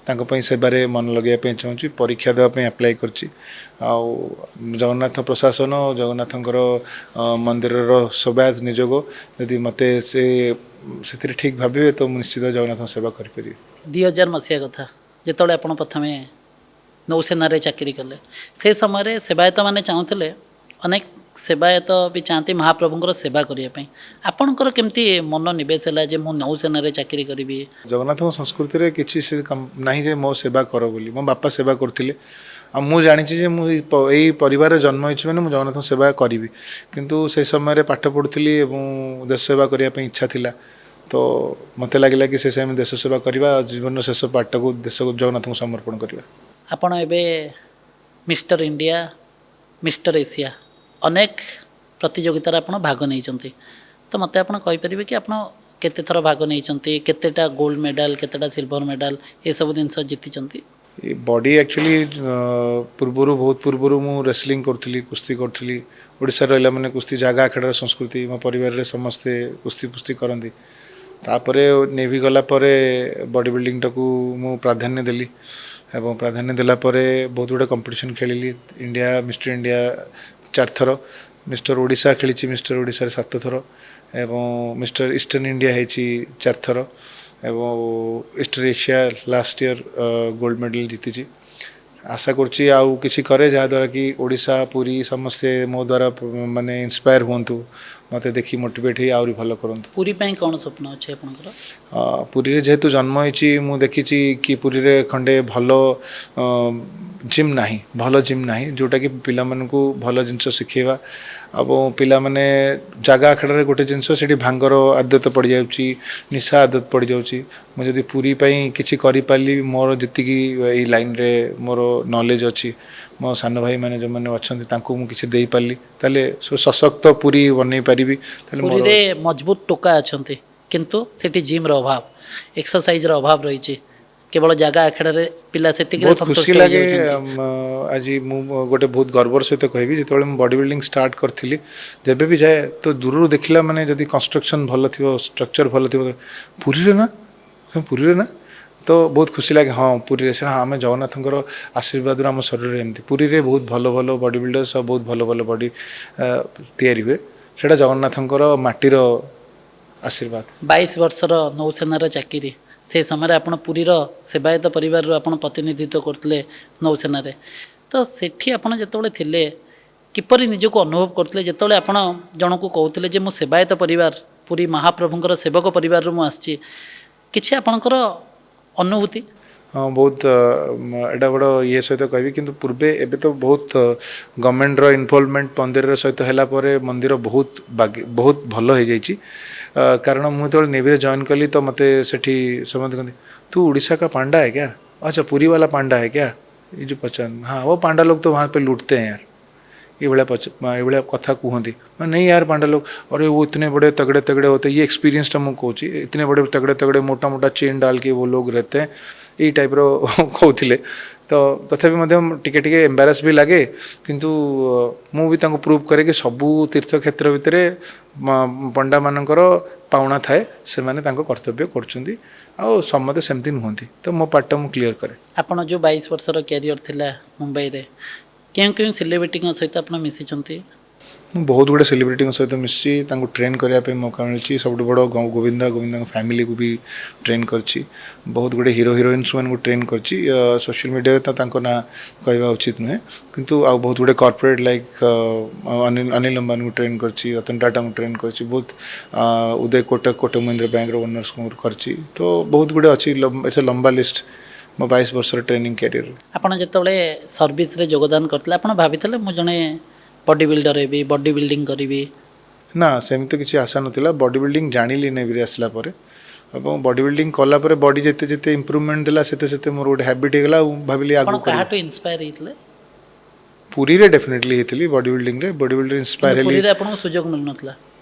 ତାଙ୍କ ପାଇଁ ସେବାରେ ମନ ଲଗାଇବା ପାଇଁ ଚାହୁଁଛି। ପରୀକ୍ଷା ଦେବା ପାଇଁ ଆପ୍ଲାଏ କରିଛି। ଆଉ ଜଗନ୍ନାଥ ପ୍ରଶାସନ, ଜଗନ୍ନାଥଙ୍କର ମନ୍ଦିରର ସେବାୟତ ନିଯୋଗ ଯଦି ମୋତେ ସେଥିରେ ଠିକ୍ ଭାବିବେ ତ ମୁଁ ନିଶ୍ଚିତ ଜଗନ୍ନାଥଙ୍କ ସେବା କରିପାରିବି। 2000 ମସିହା କଥା, ଯେତେବେଳେ ଆପଣ ପ୍ରଥମେ ନୌସେନାରେ ଚାକିରି କଲେ, ସେ ସମୟରେ ସେବାୟତମାନେ ଚାହୁଁଥିଲେ, ଅନେକ ସେବାୟତ ବି ଚାହାନ୍ତି ମହାପ୍ରଭୁଙ୍କର ସେବା କରିବା ପାଇଁ। ଆପଣଙ୍କର କେମିତି ମନୋନିବେଶ ହେଲା ଯେ ମୁଁ ନୌସେନାରେ ଚାକିରି କରିବି? ଜଗନ୍ନାଥଙ୍କ ସଂସ୍କୃତିରେ କିଛି ସେ ନାହିଁ ଯେ ମୋ ସେବା କର ବୋଲି। ମୋ ବାପା ସେବା କରୁଥିଲେ, ଆଉ ମୁଁ ଜାଣିଛି ଯେ ମୁଁ ଏଇ ପରିବାରରେ ଜନ୍ମ ହେଇଛି ମାନେ ମୁଁ ଜଗନ୍ନାଥଙ୍କ ସେବା କରିବି। କିନ୍ତୁ ସେ ସମୟରେ ପାଠ ପଢ଼ୁଥିଲି ଏବଂ ଦେଶ ସେବା କରିବା ପାଇଁ ଇଚ୍ଛା ଥିଲା, ତ ମୋତେ ଲାଗିଲା କି ସେ ସମୟରେ ଦେଶ ସେବା କରିବା, ଜୀବନର ଶେଷ ପାଠଟାକୁ ଦେଶକୁ ଜଗନ୍ନାଥଙ୍କୁ ସମର୍ପଣ କରିବା। ଆପଣ ଏବେ ମିଷ୍ଟର ଇଣ୍ଡିଆ, ମିଷ୍ଟର ଏସିଆ ଅନେକ ପ୍ରତିଯୋଗିତାରେ ଆପଣ ଭାଗ ନେଇଛନ୍ତି, ତ ମୋତେ ଆପଣ କହିପାରିବେ କି ଆପଣ କେତେଥର ଭାଗ ନେଇଛନ୍ତି, କେତେଟା ଗୋଲ୍ଡ ମେଡ଼ାଲ, କେତେଟା ସିଲଭର ମେଡ଼ାଲ ଏସବୁ ଜିନିଷ ଜିତିଛନ୍ତି? ଏ ବଡି ଆକ୍ଚୁଆଲି ପୂର୍ବରୁ, ବହୁତ ପୂର୍ବରୁ ମୁଁ ରେସଲିଂ କରୁଥିଲି, କୁସ୍ତି କରୁଥିଲି। ଓଡ଼ିଶାରେ ରହିଲା ମାନେ କୁସ୍ତି, ଜାଗା ଆଖଡ଼ାର ସଂସ୍କୃତି, ମୋ ପରିବାରରେ ସମସ୍ତେ କୁସ୍ତି ଫୁସ୍ତି କରନ୍ତି। ତାପରେ ନେଭି ଗଲା ପରେ ବଡି ବିଲ୍ଡିଂଟାକୁ ମୁଁ ପ୍ରାଧାନ୍ୟ ଦେଲି, ଏବଂ ପ୍ରାଧାନ୍ୟ ଦେଲା ପରେ ବହୁତ ଗୁଡ଼ିଏ କମ୍ପିଟିସନ୍ ଖେଳିଲି। ଇଣ୍ଡିଆ, ମିଷ୍ଟର ଇଣ୍ଡିଆ 4 ଥର, ମିଷ୍ଟର ଓଡ଼ିଶା ଖେଳିଛି, ମିଷ୍ଟର ଓଡ଼ିଶାରେ 7 ଥର, ଏବଂ ମିଷ୍ଟର ଇଷ୍ଟର୍ଣ୍ଣ ଇଣ୍ଡିଆ ହେଇଛି 4 ଥର, ଏବଂ eastern Asia last year gold medal ଜିତିଛି। ଆଶା କରୁଛି ଆଉ କିଛି କରେ ଯାହାଦ୍ୱାରା କି ଓଡ଼ିଶା, ପୁରୀ ସମସ୍ତେ ମୋ ଦ୍ୱାରା ଇନ୍ସପାୟାର ହୁଅନ୍ତୁ, ମୋତେ ଦେଖି ମୋଟିଭେଟ୍ ହେଇ ଆହୁରି ଭଲ କରନ୍ତୁ। ପୁରୀ ପାଇଁ କ'ଣ ସ୍ୱପ୍ନ ଅଛି ଆପଣଙ୍କର? ପୁରୀରେ ଯେହେତୁ ଜନ୍ମ ହେଇଛି, ମୁଁ ଦେଖିଛି କି ପୁରୀରେ ଖଣ୍ଡେ ଭଲ ଜିମ୍ ନାହିଁ, ଭଲ ଜିମ୍ ନାହିଁ, ଯେଉଁଟାକି ପିଲାମାନଙ୍କୁ ଭଲ ଜିନିଷ ଶିଖେଇବା। ଏବଂ ପିଲାମାନେ ଜାଗା ଆଖଡ଼ାରେ ଗୋଟେ ଜିନିଷ, ସେଠି ଭାଙ୍ଗର ଆଦତ ପଡ଼ିଯାଉଛି, ନିଶା ଆଦତ ପଡ଼ିଯାଉଛି। ମୁଁ ଯଦି ପୁରୀ ପାଇଁ କିଛି କରିପାରିଲି, ମୋର ଯେତିକି ଏଇ ଲାଇନ୍ରେ ମୋର ନଲେଜ୍ ଅଛି, ମୋ ସାନ ଭାଇମାନେ ଯେଉଁମାନେ ଅଛନ୍ତି ତାଙ୍କୁ ମୁଁ କିଛି ଦେଇପାରିଲି, ତାହେଲେ ସଶକ୍ତ ପୁରୀ ବନେଇ ପାରିବି। ତାହେଲେ ମୋର ପୁରୀରେ ମଜବୁତ ଟୋକା ଅଛନ୍ତି, କିନ୍ତୁ ସେଠି ଜିମ୍ର ଅଭାବ, ଏକ୍ସରସାଇଜ୍ର ଅଭାବ ରହିଛି। କେବଳ ଜାଗା ଆଖଡ଼ାରେ ପିଲା ସେତିକିରେ ବହୁତ ସନ୍ତୁଷ୍ଟ ଖୁସି ଲାଗେ। ହେଇଯାଉଛନ୍ତି। ଆଜି ମୁଁ ଗୋଟେ ବହୁତ ଗର୍ବର ସହିତ କହିବି, ଯେତେବେଳେ ମୁଁ ବଡି ବିଲ୍ଡିଂ ଷ୍ଟାର୍ଟ କରିଥିଲି, ଯେବେ ବି ଯାଏ ତ ଦୂରରୁ ଦେଖିଲା ମାନେ ଯଦି କନଷ୍ଟ୍ରକ୍ସନ୍ ଭଲ ଥିବ, ଷ୍ଟ୍ରକ୍ଚର ଭଲ ଥିବ, ପୁରୀରେ ନା, ହଁ, ପୁରୀରେ ନା, ତ ବହୁତ ଖୁସି ଲାଗେ। ହଁ, ପୁରୀରେ ସେଇଟା ଆମେ ଜଗନ୍ନାଥଙ୍କର ଆଶୀର୍ବାଦରୁ ଆମ ଶରୀରରେ ଏମିତି। ପୁରୀରେ ବହୁତ ଭଲ ଭଲ ବଡି ବିଲ୍ଡର୍ସ ଆଉ ବହୁତ ଭଲ ଭଲ ବଡି ତିଆରି ହୁଏ, ସେଇଟା ଜଗନ୍ନାଥଙ୍କର ମାଟିର ଆଶୀର୍ବାଦ। 22 ବର୍ଷର ନୌସେନାର ଚାକିରି, ସେ ସମୟରେ ଆପଣ ପୁରୀର ସେବାୟତ ପରିବାରରୁ ଆପଣ ପ୍ରତିନିଧିତ୍ୱ କରୁଥିଲେ ନୌସେନାରେ। ତ ସେଠି ଆପଣ ଯେତେବେଳେ ଥିଲେ, କିପରି ନିଜକୁ ଅନୁଭବ କରୁଥିଲେ ଯେତେବେଳେ ଆପଣ ଜଣକୁ କହୁଥିଲେ ଯେ ମୁଁ ସେବାୟତ ପରିବାର, ପୁରୀ ମହାପ୍ରଭୁଙ୍କର ସେବକ ପରିବାରରୁ ମୁଁ ଆସିଛି? କିଛି ଆପଣଙ୍କର ଅନୁଭୂତି? ହଁ, ବହୁତ ଏଇଟା ବଡ଼ ଇଏ ସହିତ କହିବି, କିନ୍ତୁ ପୂର୍ବେ, ଏବେ ତ ବହୁତ ଗଭର୍ଣ୍ଣମେଣ୍ଟର ଇନଭଲଭମେଣ୍ଟ ମନ୍ଦିର ସହିତ ହେଲା ପରେ ମନ୍ଦିର ବହୁତ ବାଗି, ବହୁତ ଭଲ ହେଇଯାଇଛି। କାରଣ ମୁଁ ଯେତେବେଳେ ନେଭିରେ ଜଏନ୍ କଲି, ତ ମୋତେ ସେଠି ସମସ୍ତେ କହନ୍ତି, "तू उड़ीसा का पांडा है क्या? अच्छा, पुरी वाला पांडा है क्या?" ये जो पचार, "हाँ, वो पांडा लोग तो वहाँ पे लूटते हैं यार।" ଏଇଭଳିଆ କଥା କୁହନ୍ତି। ମାନେ, "नहीं यार, पांडा लोग, अरे वो इतने बड़े तगड़े तगड़े होते हैं।" ये एक्सपीरियंसଟା ମୁଁ କହୁଛି। "इतने बड़े तगड़े तगड़े, मोटा मोटा चेन डाल के वो लोग रहते हैं।" ଏଇ ଟାଇପ୍ର କହୁଥିଲେ। ତ ତଥାପି ମଧ୍ୟ ଟିକେ ଟିକେ ଏମ୍ବାରାସ ବି ଲାଗେ, କିନ୍ତୁ ମୁଁ ବି ତାଙ୍କୁ ପ୍ରୁଭ୍ କରେ କି ସବୁ ତୀର୍ଥକ୍ଷେତ୍ର ଭିତରେ ପଣ୍ଡାମାନଙ୍କର ପାଉଣା ଥାଏ, ସେମାନେ ତାଙ୍କ କର୍ତ୍ତବ୍ୟ କରୁଛନ୍ତି ଆଉ ସମସ୍ତେ ସେମିତି ନୁହନ୍ତି। ତ ମୋ ପାର୍ଟଟା ମୁଁ କ୍ଲିୟର କରେ। ଆପଣ ଯେଉଁ 22 ବର୍ଷର କ୍ୟାରିୟର ଥିଲା ମୁମ୍ବାଇରେ, କେଉଁ କେଉଁ ସେଲିବ୍ରିଟିଙ୍କ ସହିତ ଆପଣ ମିଶିଛନ୍ତି? ମୁଁ ବହୁତ ଗୁଡ଼ିଏ ସେଲିବ୍ରିଟିଙ୍କ ସହିତ ମିଶିଛି। ତାଙ୍କୁ ଟ୍ରେନ୍ କରିବା ପାଇଁ ମୌକା ମିଳିଛି। ସବୁଠୁ ବଡ଼ ଗୋବିନ୍ଦା, ଗୋବିନ୍ଦାଙ୍କ ଫ୍ୟାମିଲିକୁ ବି ଟ୍ରେନ୍ କରିଛି। ବହୁତ ଗୁଡ଼ିଏ ହିରୋ ହିରୋଇନ୍ସ ମାନଙ୍କୁ ଟ୍ରେନ୍ କରିଛି। ସୋସିଆଲ ମିଡ଼ିଆରେ ତ ତାଙ୍କ ନାଁ କହିବା ଉଚିତ ନୁହେଁ, କିନ୍ତୁ ଆଉ ବହୁତ ଗୁଡ଼ିଏ କର୍ପୋରେଟ୍ ଲାଇକ୍ ଅନିଲ ଅନିଲ ଅମ୍ବାନୀଙ୍କୁ ଟ୍ରେନ୍ କରିଛି, ରତନ ଟାଟାଙ୍କୁ ଟ୍ରେନ୍ କରିଛି, ବହୁତ ଉଦୟ କୋଟକ, କୋଟକ ମହିନ୍ଦ୍ରା ବ୍ୟାଙ୍କର ଓନର୍ସଙ୍କୁ କରିଛି। ତ ବହୁତ ଗୁଡ଼ିଏ ଅଛି, ଏତେ ଲମ୍ବା ଲିଷ୍ଟ ମୋ 22 ବର୍ଷର ଟ୍ରେନିଂ କ୍ୟାରିୟର। ଆପଣ ଯେତେବେଳେ ସର୍ଭିସରେ ଯୋଗଦାନ କରିଥିଲେ, ଆପଣ ଭାବିଥିଲେ ମୁଁ ଜଣେ ବଡି ବିଲ୍ଡର ହେବି, ବଡି ବିଲ୍ଡିଂ କରିବି? ନା, ସେମିତି କିଛି ଆଶା ନଥିଲା। ବଡି ବିଲ୍ଡିଂ ଜାଣିଲି ନେଭିରେ ଆସିଲା ପରେ ଏବଂ ବଡି ବିଲ୍ଡିଂ କଲା ପରେ ବଡି ଯେତେ ଯେତେ ଇମ୍ପ୍ରୁଭମେଣ୍ଟ ଦେଲା, ସେତେ ସେତେ ମୋର ଗୋଟେ ହ୍ୟାବିଟ୍ ହେଇଗଲା ଆଉ ଭାବିଲି ଆପଣ ଆଗକୁ କରିବି। କାହାଠୁ ଇନ୍ସପାୟାର ହେଇଥିଲେ? ପୁରୀରେ ଡେଫିନେଟଲି ହେଇଥିଲି ବଡି ବିଲ୍ଡିଂରେ, ବଡି ବିଲ୍ଡିଂ ଇନ୍ସପାୟାର କିନ୍ତୁ ହେଲି। ପୁରୀରେ ଆପଣଙ୍କୁ ସୁଯୋଗ ମିଳୁନଥିଲା?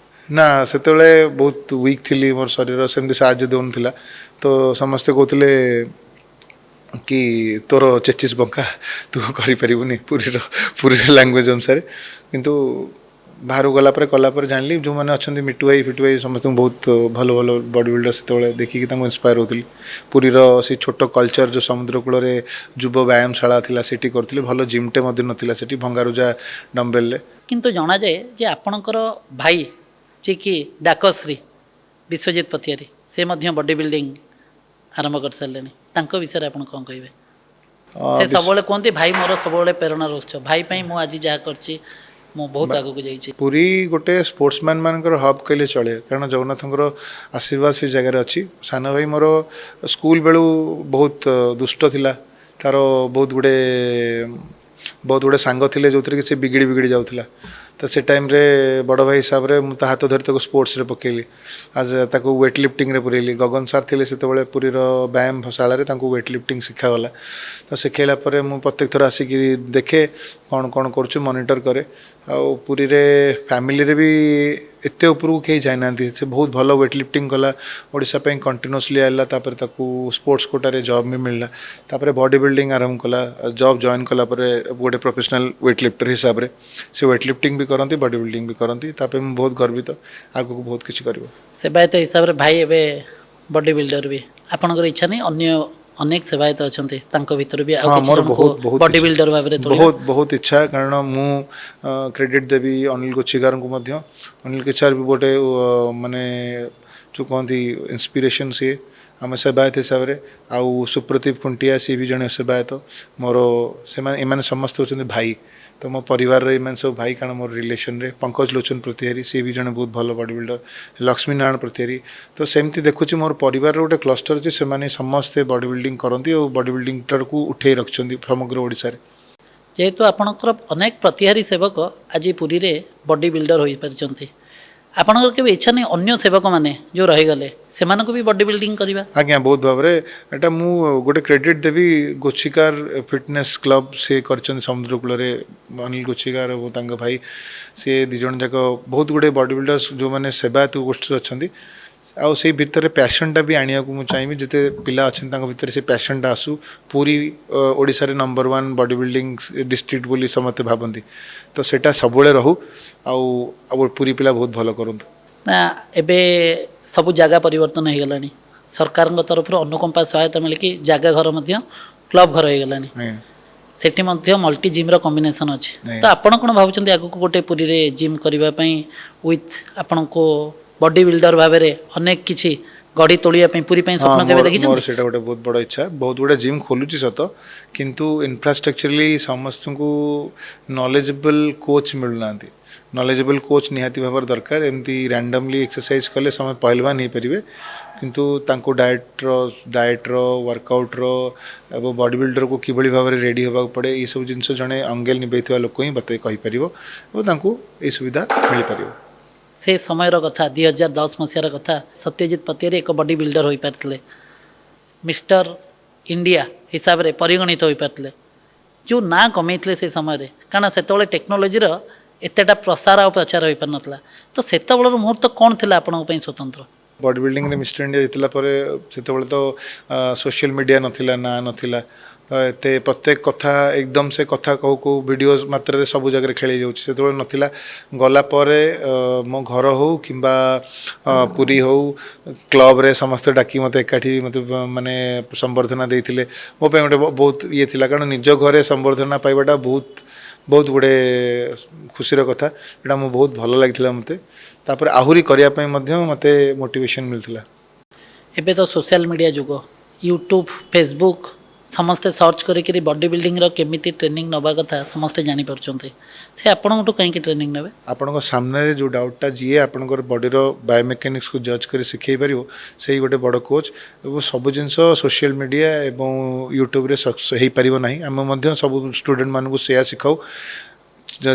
ନା, ସେତେବେଳେ ବହୁତ ୱିକ୍ ଥିଲି। ମୋର ଶରୀର ସେମିତି ସାହାଯ୍ୟ ଦେଉନଥିଲା। ତ ସମସ୍ତେ କହୁଥିଲେ କି ତୋର ଚେଚିସ୍ ବଙ୍କା, ତୁ କରିପାରିବୁନି, ପୁରୀର ଲାଙ୍ଗୁଏଜ ଅନୁସାରେ। କିନ୍ତୁ ବାହାରକୁ ଗଲା ପରେ, କଲା ପରେ ଜାଣିଲି, ଯେଉଁମାନେ ଅଛନ୍ତି, ମିଟୁ ଭାଇ, ଫିଟୁ ଭାଇ, ସମସ୍ତଙ୍କୁ ବହୁତ ଭଲ ଭଲ ବଡି ବିଲ୍ଡର ସେତେବେଳେ ଦେଖିକି ତାଙ୍କୁ ଇନ୍ସପାୟାର ହେଉଥିଲି। ପୁରୀର ସେ ଛୋଟ କଲଚର, ଯେଉଁ ସମୁଦ୍ର କୂଳରେ ଯୁବ ବ୍ୟାୟାମଶାଳା ଥିଲା, ସେଠି କରୁଥିଲି। ଭଲ ଜିମ୍ଟେ ମଧ୍ୟ ନଥିଲା ସେଠି, ଭଙ୍ଗାରୁଜା ଡମ୍ବେଲରେ। କିନ୍ତୁ ଜଣାଯାଏ ଯେ ଆପଣଙ୍କର ଭାଇ, ଯିଏକି ଡାକଶ୍ରୀ ବିଶ୍ୱଜିତ ପତିଆରୀ, ସେ ମଧ୍ୟ ବଡି ବିଲ୍ଡିଂ ଆରମ୍ଭ କରିସାରିଲେଣି। ତାଙ୍କ ବିଷୟରେ ଆପଣ କ'ଣ କହିବେ? ସେ ସବୁବେଳେ କୁହନ୍ତି, ଭାଇ ମୋର ସବୁବେଳେ ପ୍ରେରଣାର ଉତ୍ସ, ଭାଇ ପାଇଁ ମୁଁ ଆଜି ଯାହା କରିଛି, ମୁଁ ବହୁତ ଆଗକୁ ଯାଇଛି। ପୁରୀ ଗୋଟେ ସ୍ପୋର୍ଟସମ୍ୟାନ୍ ମାନଙ୍କର ହବ୍ କହିଲେ ଚଳେ, କାରଣ ଜଗନ୍ନାଥଙ୍କର ଆଶୀର୍ବାଦ ସେ ଜାଗାରେ ଅଛି। ସାନ ଭାଇ ମୋର ସ୍କୁଲ ବେଳୁ ବହୁତ ଦୁଷ୍ଟ ଥିଲା। ତାର ବହୁତ ଗୁଡ଼ିଏ ସାଙ୍ଗ ଥିଲେ, ଯେଉଁଥିରେ କି ସେ ବିଗିଡ଼ି ବିଗିଡ଼ି ଯାଉଥିଲା। ତ ସେ ଟାଇମ୍ରେ ବଡ଼ ଭାଇ ହିସାବରେ ମୁଁ ତା ହାତ ଧରି ତାକୁ ସ୍ପୋର୍ଟସରେ ପକେଇଲି, ଆଜ ତାକୁ ୱେଟ୍ ଲିଫ୍ଟିଂରେ ପୁରେଇଲି। ଗଗନ ସାର୍ ଥିଲେ ସେତେବେଳେ ପୁରୀର ବ୍ୟାୟାମଶାଳାରେ, ତାଙ୍କୁ ୱେଟ୍ ଲିଫ୍ଟିଂ ଶିଖାଗଲା। ତ ଶିଖେଇଲା ପରେ ମୁଁ ପ୍ରତ୍ୟେକ ଥର ଆସିକି ଦେଖେ କ'ଣ କ'ଣ କରୁଛୁ, ମନିଟର କରେ। ଆଉ ପୁରୀରେ ଫ୍ୟାମିଲିରେ ବି ଏତେ ଉପରକୁ କେହି ଯାଇନାହାନ୍ତି। ସେ ବହୁତ ଭଲ ୱେଟ୍ ଲିଫ୍ଟିଂ କଲା, ଓଡ଼ିଶା ପାଇଁ କଣ୍ଟିନ୍ୟୁଅସଲି ଆଇଲା। ତାପରେ ତାକୁ ସ୍ପୋର୍ଟସ୍ କୋଟାରେ ଜବ୍ ବି ମିଳିଲା। ତାପରେ ବଡି ବିଲ୍ଡିଂ ଆରମ୍ଭ କଲା ଜବ୍ ଜଏନ୍ କଲା ପରେ। ଗୋଟେ ପ୍ରଫେସନାଲ୍ ୱେଟ୍ ଲିଫ୍ଟର ହିସାବରେ ସେ ୱେଟ୍ ଲିଫ୍ଟିଂ ବି କରନ୍ତି, ବଡି ବିଲ୍ଡିଂ ବି କରନ୍ତି। ତା ପାଇଁ ମୁଁ ବହୁତ ଗର୍ବିତ। ଆଗକୁ ବହୁତ କିଛି କରିବ। ସେବାୟତ ହିସାବରେ ଭାଇ ଏବେ ବଡି ବିଲ୍ଡର ବି, ଆପଣଙ୍କର ଇଚ୍ଛା ନାହିଁ ଅନ୍ୟ ଅନେକ ସେବାୟତ ଅଛନ୍ତି, ତାଙ୍କ ଭିତରୁ ବି ଆଉ ହଁ, କିଛି ମୋର ଜଣଙ୍କୁ ବହୁତ ବହୁତ ବଡି ଇଚ୍ଛା। ବିଲ୍ଡର ଭାବରେ ତୋଳିବା? ବହୁତ ବହୁତ ଇଚ୍ଛା, କାରଣ ମୁଁ କ୍ରେଡ଼ିଟ୍ ଦେବି ଅନିଲ ଗୋଛିକାରଙ୍କୁ ମଧ୍ୟ। ଅନିଲ ଗୋଛିକାର ବି ଗୋଟେ ମାନେ ଯେଉଁ କହନ୍ତି ଇନ୍ସପିରେସନ୍, ସିଏ ଆମ ସେବାୟତ ହିସାବରେ। ଆଉ ସୁପ୍ରତୀପ ଖୁଣ୍ଟିଆ, ସିଏ ବି ଜଣେ ସେବାୟତ ମୋର। ସେମାନେ, ଏମାନେ ସମସ୍ତେ ହେଉଛନ୍ତି ଭାଇ। ତ ମୋ ପରିବାରର ଏମାନେ ସବୁ ଭାଇ, କାରଣ ମୋର ରିଲେସନରେ ପଙ୍କଜ ଲୋଚନ ପ୍ରତିହାରୀ, ସିଏ ବି ଜଣେ ବହୁତ ଭଲ ବଡି ବିଲ୍ଡର, ଲକ୍ଷ୍ମୀ ନାରାୟଣ ପ୍ରତିହାରୀ। ତ ସେମିତି ଦେଖୁଛି ମୋର ପରିବାରର ଗୋଟେ କ୍ଲଷ୍ଟର ଅଛି, ସେମାନେ ସମସ୍ତେ ବଡି ବିଲ୍ଡିଂ କରନ୍ତି ଆଉ ବଡି ବିଲ୍ଡିଂଟାକୁ ଉଠେଇ ରଖିଛନ୍ତି ସମଗ୍ର ଓଡ଼ିଶାରେ। ଯେହେତୁ ଆପଣଙ୍କର ଅନେକ ପ୍ରତିହାରୀ ସେବକ ଆଜି ପୁରୀରେ ବଡି ବିଲ୍ଡର ହୋଇପାରିଛନ୍ତି, ଆପଣଙ୍କର କେବେ ଇଚ୍ଛା ନାହିଁ ଅନ୍ୟ ସେବକମାନେ ଯେଉଁ ରହିଗଲେ, ସେମାନଙ୍କୁ ବି ବଡି ବିଲ୍ଡିଂ କରିବା? ଆଜ୍ଞା, ବହୁତ ଭାବରେ। ଏଇଟା ମୁଁ ଗୋଟେ କ୍ରେଡ଼ିଟ୍ ଦେବି ଗୋଛିକାର ଫିଟନେସ୍ କ୍ଲବ୍, ସେ କରିଛନ୍ତି ସମୁଦ୍ର କୂଳରେ, ଅନିଲ ଗୋଛିକାର ଏବଂ ତାଙ୍କ ଭାଇ। ସେ ଦୁଇ ଜଣ ଯାକ ବହୁତ ଗୁଡ଼ିଏ ବଡି ବିଲ୍ଡର୍ସ, ଯେଉଁମାନେ ସେବାୟତ ଗୋଷ୍ଠୀରେ ଅଛନ୍ତି। ଆଉ ସେଇ ଭିତରେ ପ୍ୟାସନ୍ଟା ବି ଆଣିବାକୁ ମୁଁ ଚାହିଁବି। ଯେତେ ପିଲା ଅଛନ୍ତି, ତାଙ୍କ ଭିତରେ ସେ ପ୍ୟାସନ୍ଟା ଆସୁ। ପୁରୀ ଓଡ଼ିଶାରେ number one body building district ବୋଲି ସମସ୍ତେ ଭାବନ୍ତି, ତ ସେଇଟା ସବୁବେଳେ ରହୁ ଆଉ ଆଉ ପୁରୀ ପିଲା ବହୁତ ଭଲ କରନ୍ତୁ। ନା, ଏବେ ସବୁ ଜାଗା ପରିବର୍ତ୍ତନ ହେଇଗଲାଣି। ସରକାରଙ୍କ ତରଫରୁ ଅନୁକମ୍ପା ସହାୟତା ମିଳିକି ଜାଗା ଘର ମଧ୍ୟ କ୍ଲବ୍ ଘର ହେଇଗଲାଣି। ସେଠି ମଧ୍ୟ ମଲ୍ଟି ଜିମ୍ର କମ୍ବିନେସନ୍ ଅଛି। ତ ଆପଣ କ'ଣ ଭାବୁଛନ୍ତି ଆଗକୁ ଗୋଟେ ପୁରୀରେ ଜିମ୍ କରିବା ପାଇଁ, ୱିଥ୍ ଆପଣଙ୍କୁ ବଡି ବିଲ୍ଡର ଭାବରେ ଅନେକ କିଛି ଗଢ଼ି ତୋଳିବା ପାଇଁ ପୁରୀ ପାଇଁ ହଁ, ସ୍ୱପ୍ନ କେବେ ମୋର ଦେଖିଛନ୍ତି? ସେଇଟା ଗୋଟେ ବହୁତ ବଡ଼ ଇଚ୍ଛା। ବହୁତ ଗୁଡ଼ା ଜିମ୍ ଖୋଲୁଛି ସତ, କିନ୍ତୁ ଇନଫ୍ରାଷ୍ଟ୍ରକ୍ଚରାଲି ସମସ୍ତଙ୍କୁ ନଲେଜେବଲ୍ କୋଚ୍ ମିଳୁନାହାନ୍ତି। ନଲେଜେବଲ୍ କୋଚ୍ ନିହାତି ଭାବରେ ଦରକାର। ଏମିତି ରାଣ୍ଡମଲି ଏକ୍ସରସାଇଜ କଲେ ସମସ୍ତେ ପହଲୱାନ ହେଇପାରିବେ, କିନ୍ତୁ ତାଙ୍କୁ ଡାଏଟ୍ର, ୱାର୍କଆଉଟ୍ର ଏବଂ ବଡି ବିଲ୍ଡରକୁ କିଭଳି ଭାବରେ ରେଡ଼ି ହେବାକୁ ପଡ଼େ, ଏଇସବୁ ଜିନିଷ ଜଣେ ଅଙ୍ଗେ ନିଭେଇଥିବା ଲୋକ ହିଁ ବତେଇ କହିପାରିବ ଏବଂ ତାଙ୍କୁ ଏଇ ସୁବିଧା ମିଳିପାରିବ। ସେ ସମୟର କଥା, 2010 ମସିହାର କଥା, ସତ୍ୟଜିତ ପତିଆରୀ ଏକ ବଡି ବିଲ୍ଡର ହୋଇପାରିଥିଲେ, ମିଷ୍ଟର ଇଣ୍ଡିଆ ହିସାବରେ ପରିଗଣିତ ହୋଇପାରିଥିଲେ, ଯେଉଁ ନାଁ କମେଇଥିଲେ ସେ ସମୟରେ, କାରଣ ସେତେବେଳେ ଟେକ୍ନୋଲୋଜିର ଏତେଟା ପ୍ରସାର ଆଉ ପ୍ରଚାର ହୋଇପାରିନଥିଲା। ତ ସେତେବେଳର ମୁହୂର୍ତ୍ତ କ'ଣ ଥିଲା ଆପଣଙ୍କ ପାଇଁ ସ୍ୱତନ୍ତ୍ର? ବଡି ବିଲ୍ଡିଂରେ ମିଷ୍ଟର ଇଣ୍ଡିଆ ଜିତିଲା ପରେ ସେତେବେଳେ ତ ସୋସିଆଲ ମିଡ଼ିଆ ନଥିଲା, ନା ନଥିଲା ତ ଏତେ ପ୍ରତ୍ୟେକ କଥା ଏକଦମ ସେ କଥା କହୁ କହୁ ଭିଡ଼ିଓ ମାତ୍ରାରେ ସବୁ ଜାଗାରେ ଖେଳେଇ ଯାଉଛି, ସେତେବେଳେ ନଥିଲା। ଗଲା ପରେ ମୋ ଘର ହଉ କିମ୍ବା ପୁରୀ ହଉ, କ୍ଲବରେ ସମସ୍ତେ ଡାକି ମୋତେ ଏକାଠି ମୋତେ ମାନେ ସମ୍ବର୍ଦ୍ଧନା ଦେଇଥିଲେ। ମୋ ପାଇଁ ଗୋଟେ ବହୁତ ଇଏ ଥିଲା, କାରଣ ନିଜ ଘରେ ସମ୍ବର୍ଦ୍ଧନା ପାଇବାଟା ବହୁତ ବହୁତ ଗୁଡ଼େ ଖୁସିର କଥା। ଏଇଟା ମୁଁ ବହୁତ ଭଲ ଲାଗିଥିଲା ମୋତେ। ତାପରେ ଆହୁରି କରିବା ପାଇଁ ମଧ୍ୟ ମୋତେ ମୋଟିଭେସନ୍ ମିଳିଥିଲା। ଏବେ ତ ସୋସିଆଲ ମିଡ଼ିଆ ଯୁଗ, ୟୁଟ୍ୟୁବ୍, ଫେସବୁକ୍, ସମସ୍ତେ ସର୍ଚ୍ଚ କରିକିରି ବଡି ବିଲ୍ଡିଂର କେମିତି ଟ୍ରେନିଂ ନେବା କଥା ସମସ୍ତେ ଜାଣିପାରୁଛନ୍ତି। ସେ ଆପଣଙ୍କଠୁ କାହିଁକି ଟ୍ରେନିଂ ନେବେ? ଆପଣଙ୍କ ସାମ୍ନାରେ ଯେଉଁ ଡାଉଟ୍ଟା ଯିଏ ଆପଣଙ୍କର ବଡ଼ିର ବାୟୋମେକାନିକ୍ସକୁ ଜଜ୍ କରି ଶିଖେଇ ପାରିବ, ସେଇ ଗୋଟେ ବଡ଼ କୋଚ୍। ଏବଂ ସବୁ ଜିନିଷ ସୋସିଆଲ ମିଡ଼ିଆ ଏବଂ ୟୁଟ୍ୟୁବରେ ସକ୍ସେସ୍ ହେଇପାରିବ ନାହିଁ। ଆମେ ମଧ୍ୟ ସବୁ ଷ୍ଟୁଡେଣ୍ଟମାନଙ୍କୁ ସେୟା ଶିଖାଉ,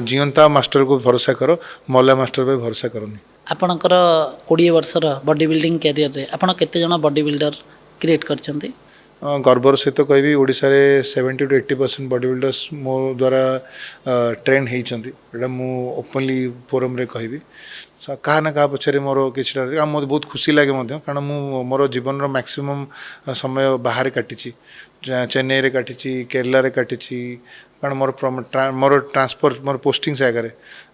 ଜିଅନ୍ତା ମାଷ୍ଟରକୁ ଭରସା କର, ମଲା ମାଷ୍ଟର ପାଇଁ ଭରସା କରନି। ଆପଣଙ୍କର 20 ବର୍ଷର ବଡି ବିଲ୍ଡିଂ କ୍ୟାରିୟରରେ ଆପଣ କେତେ ଜଣ ବଡି ବିଲ୍ଡର କ୍ରିଏଟ୍ କରିଛନ୍ତି? ଗର୍ବର ସହିତ କହିବି, ଓଡ଼ିଶାରେ 70 to 80% body builders ମୋ ଦ୍ୱାରା ଟ୍ରେନ୍ ହେଇଛନ୍ତି। ଏଇଟା ମୁଁ ଓପନଲି ଫୋରମ୍ରେ କହିବି। କାହା ନା କାହା ପଛରେ ମୋର କିଛିଟା, ଆଉ ମୋତେ ବହୁତ ଖୁସି ଲାଗେ ମଧ୍ୟ, କାରଣ ମୁଁ ମୋର ଜୀବନର ମ୍ୟାକ୍ସିମମ୍ ସମୟ ବାହାରେ କାଟିଛି, ଚେନ୍ନାଇରେ କାଟିଛି, କେରଳାରେ କାଟିଛି, କାରଣ ମୋର ଟ୍ରାନ୍ସଫର୍, ମୋର ପୋଷ୍ଟିଂ ସେ ଜାଗାରେ,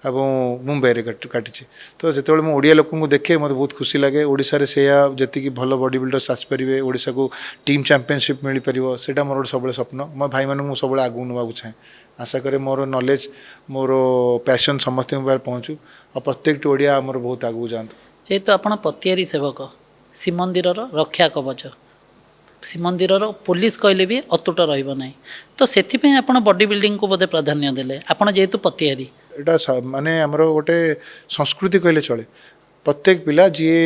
ଏବଂ ମୁମ୍ବାଇରେ କାଟିଛି। ତ ଯେତେବେଳେ ମୁଁ ଓଡ଼ିଆ ଲୋକଙ୍କୁ ଦେଖେ ମୋତେ ବହୁତ ଖୁସି ଲାଗେ। ଓଡ଼ିଶାରେ ସେଇଆ ଯେତିକି ଭଲ ବଡି ବିଲ୍ଡର୍ସ ଆସିପାରିବେ, ଓଡ଼ିଶାକୁ ଟିମ୍ ଚାମ୍ପିଅନସିପ୍ ମିଳିପାରିବ, ସେଇଟା ମୋର ଗୋଟେ ସବୁବେଳେ ସ୍ୱପ୍ନ। ମୋ ଭାଇମାନଙ୍କୁ ମୁଁ ସବୁବେଳେ ଆଗକୁ ନେବାକୁ ଚାହେଁ। ଆଶା କରେ ମୋର ନଲେଜ୍, ମୋର ପ୍ୟାସନ୍ ସମସ୍ତଙ୍କ ପାଖରେ ପହଞ୍ଚୁ ଆଉ ପ୍ରତ୍ୟେକଟି ଓଡ଼ିଆ ଆମର ବହୁତ ଆଗକୁ ଯାଆନ୍ତୁ। ଯେହେତୁ ଆପଣ ପତିଆରୀ ସେବକ, ଶ୍ରୀମନ୍ଦିରର ରକ୍ଷା କବଚ, ଶ୍ରୀମନ୍ଦିରର ପୋଲିସ କହିଲେ ବି ଅତୁଟ ରହିବ ନାହିଁ, ତ ସେଥିପାଇଁ ଆପଣ ବଡି ବିଲ୍ଡିଂକୁ ବୋଧେ ପ୍ରାଧାନ୍ୟ ଦେଲେ, ଆପଣ ଯେହେତୁ ପତିଆରୀ। ଏଇଟା ମାନେ ଆମର ଗୋଟେ ସଂସ୍କୃତି କହିଲେ ଚଳେ। ପ୍ରତ୍ୟେକ ପିଲା ଯିଏ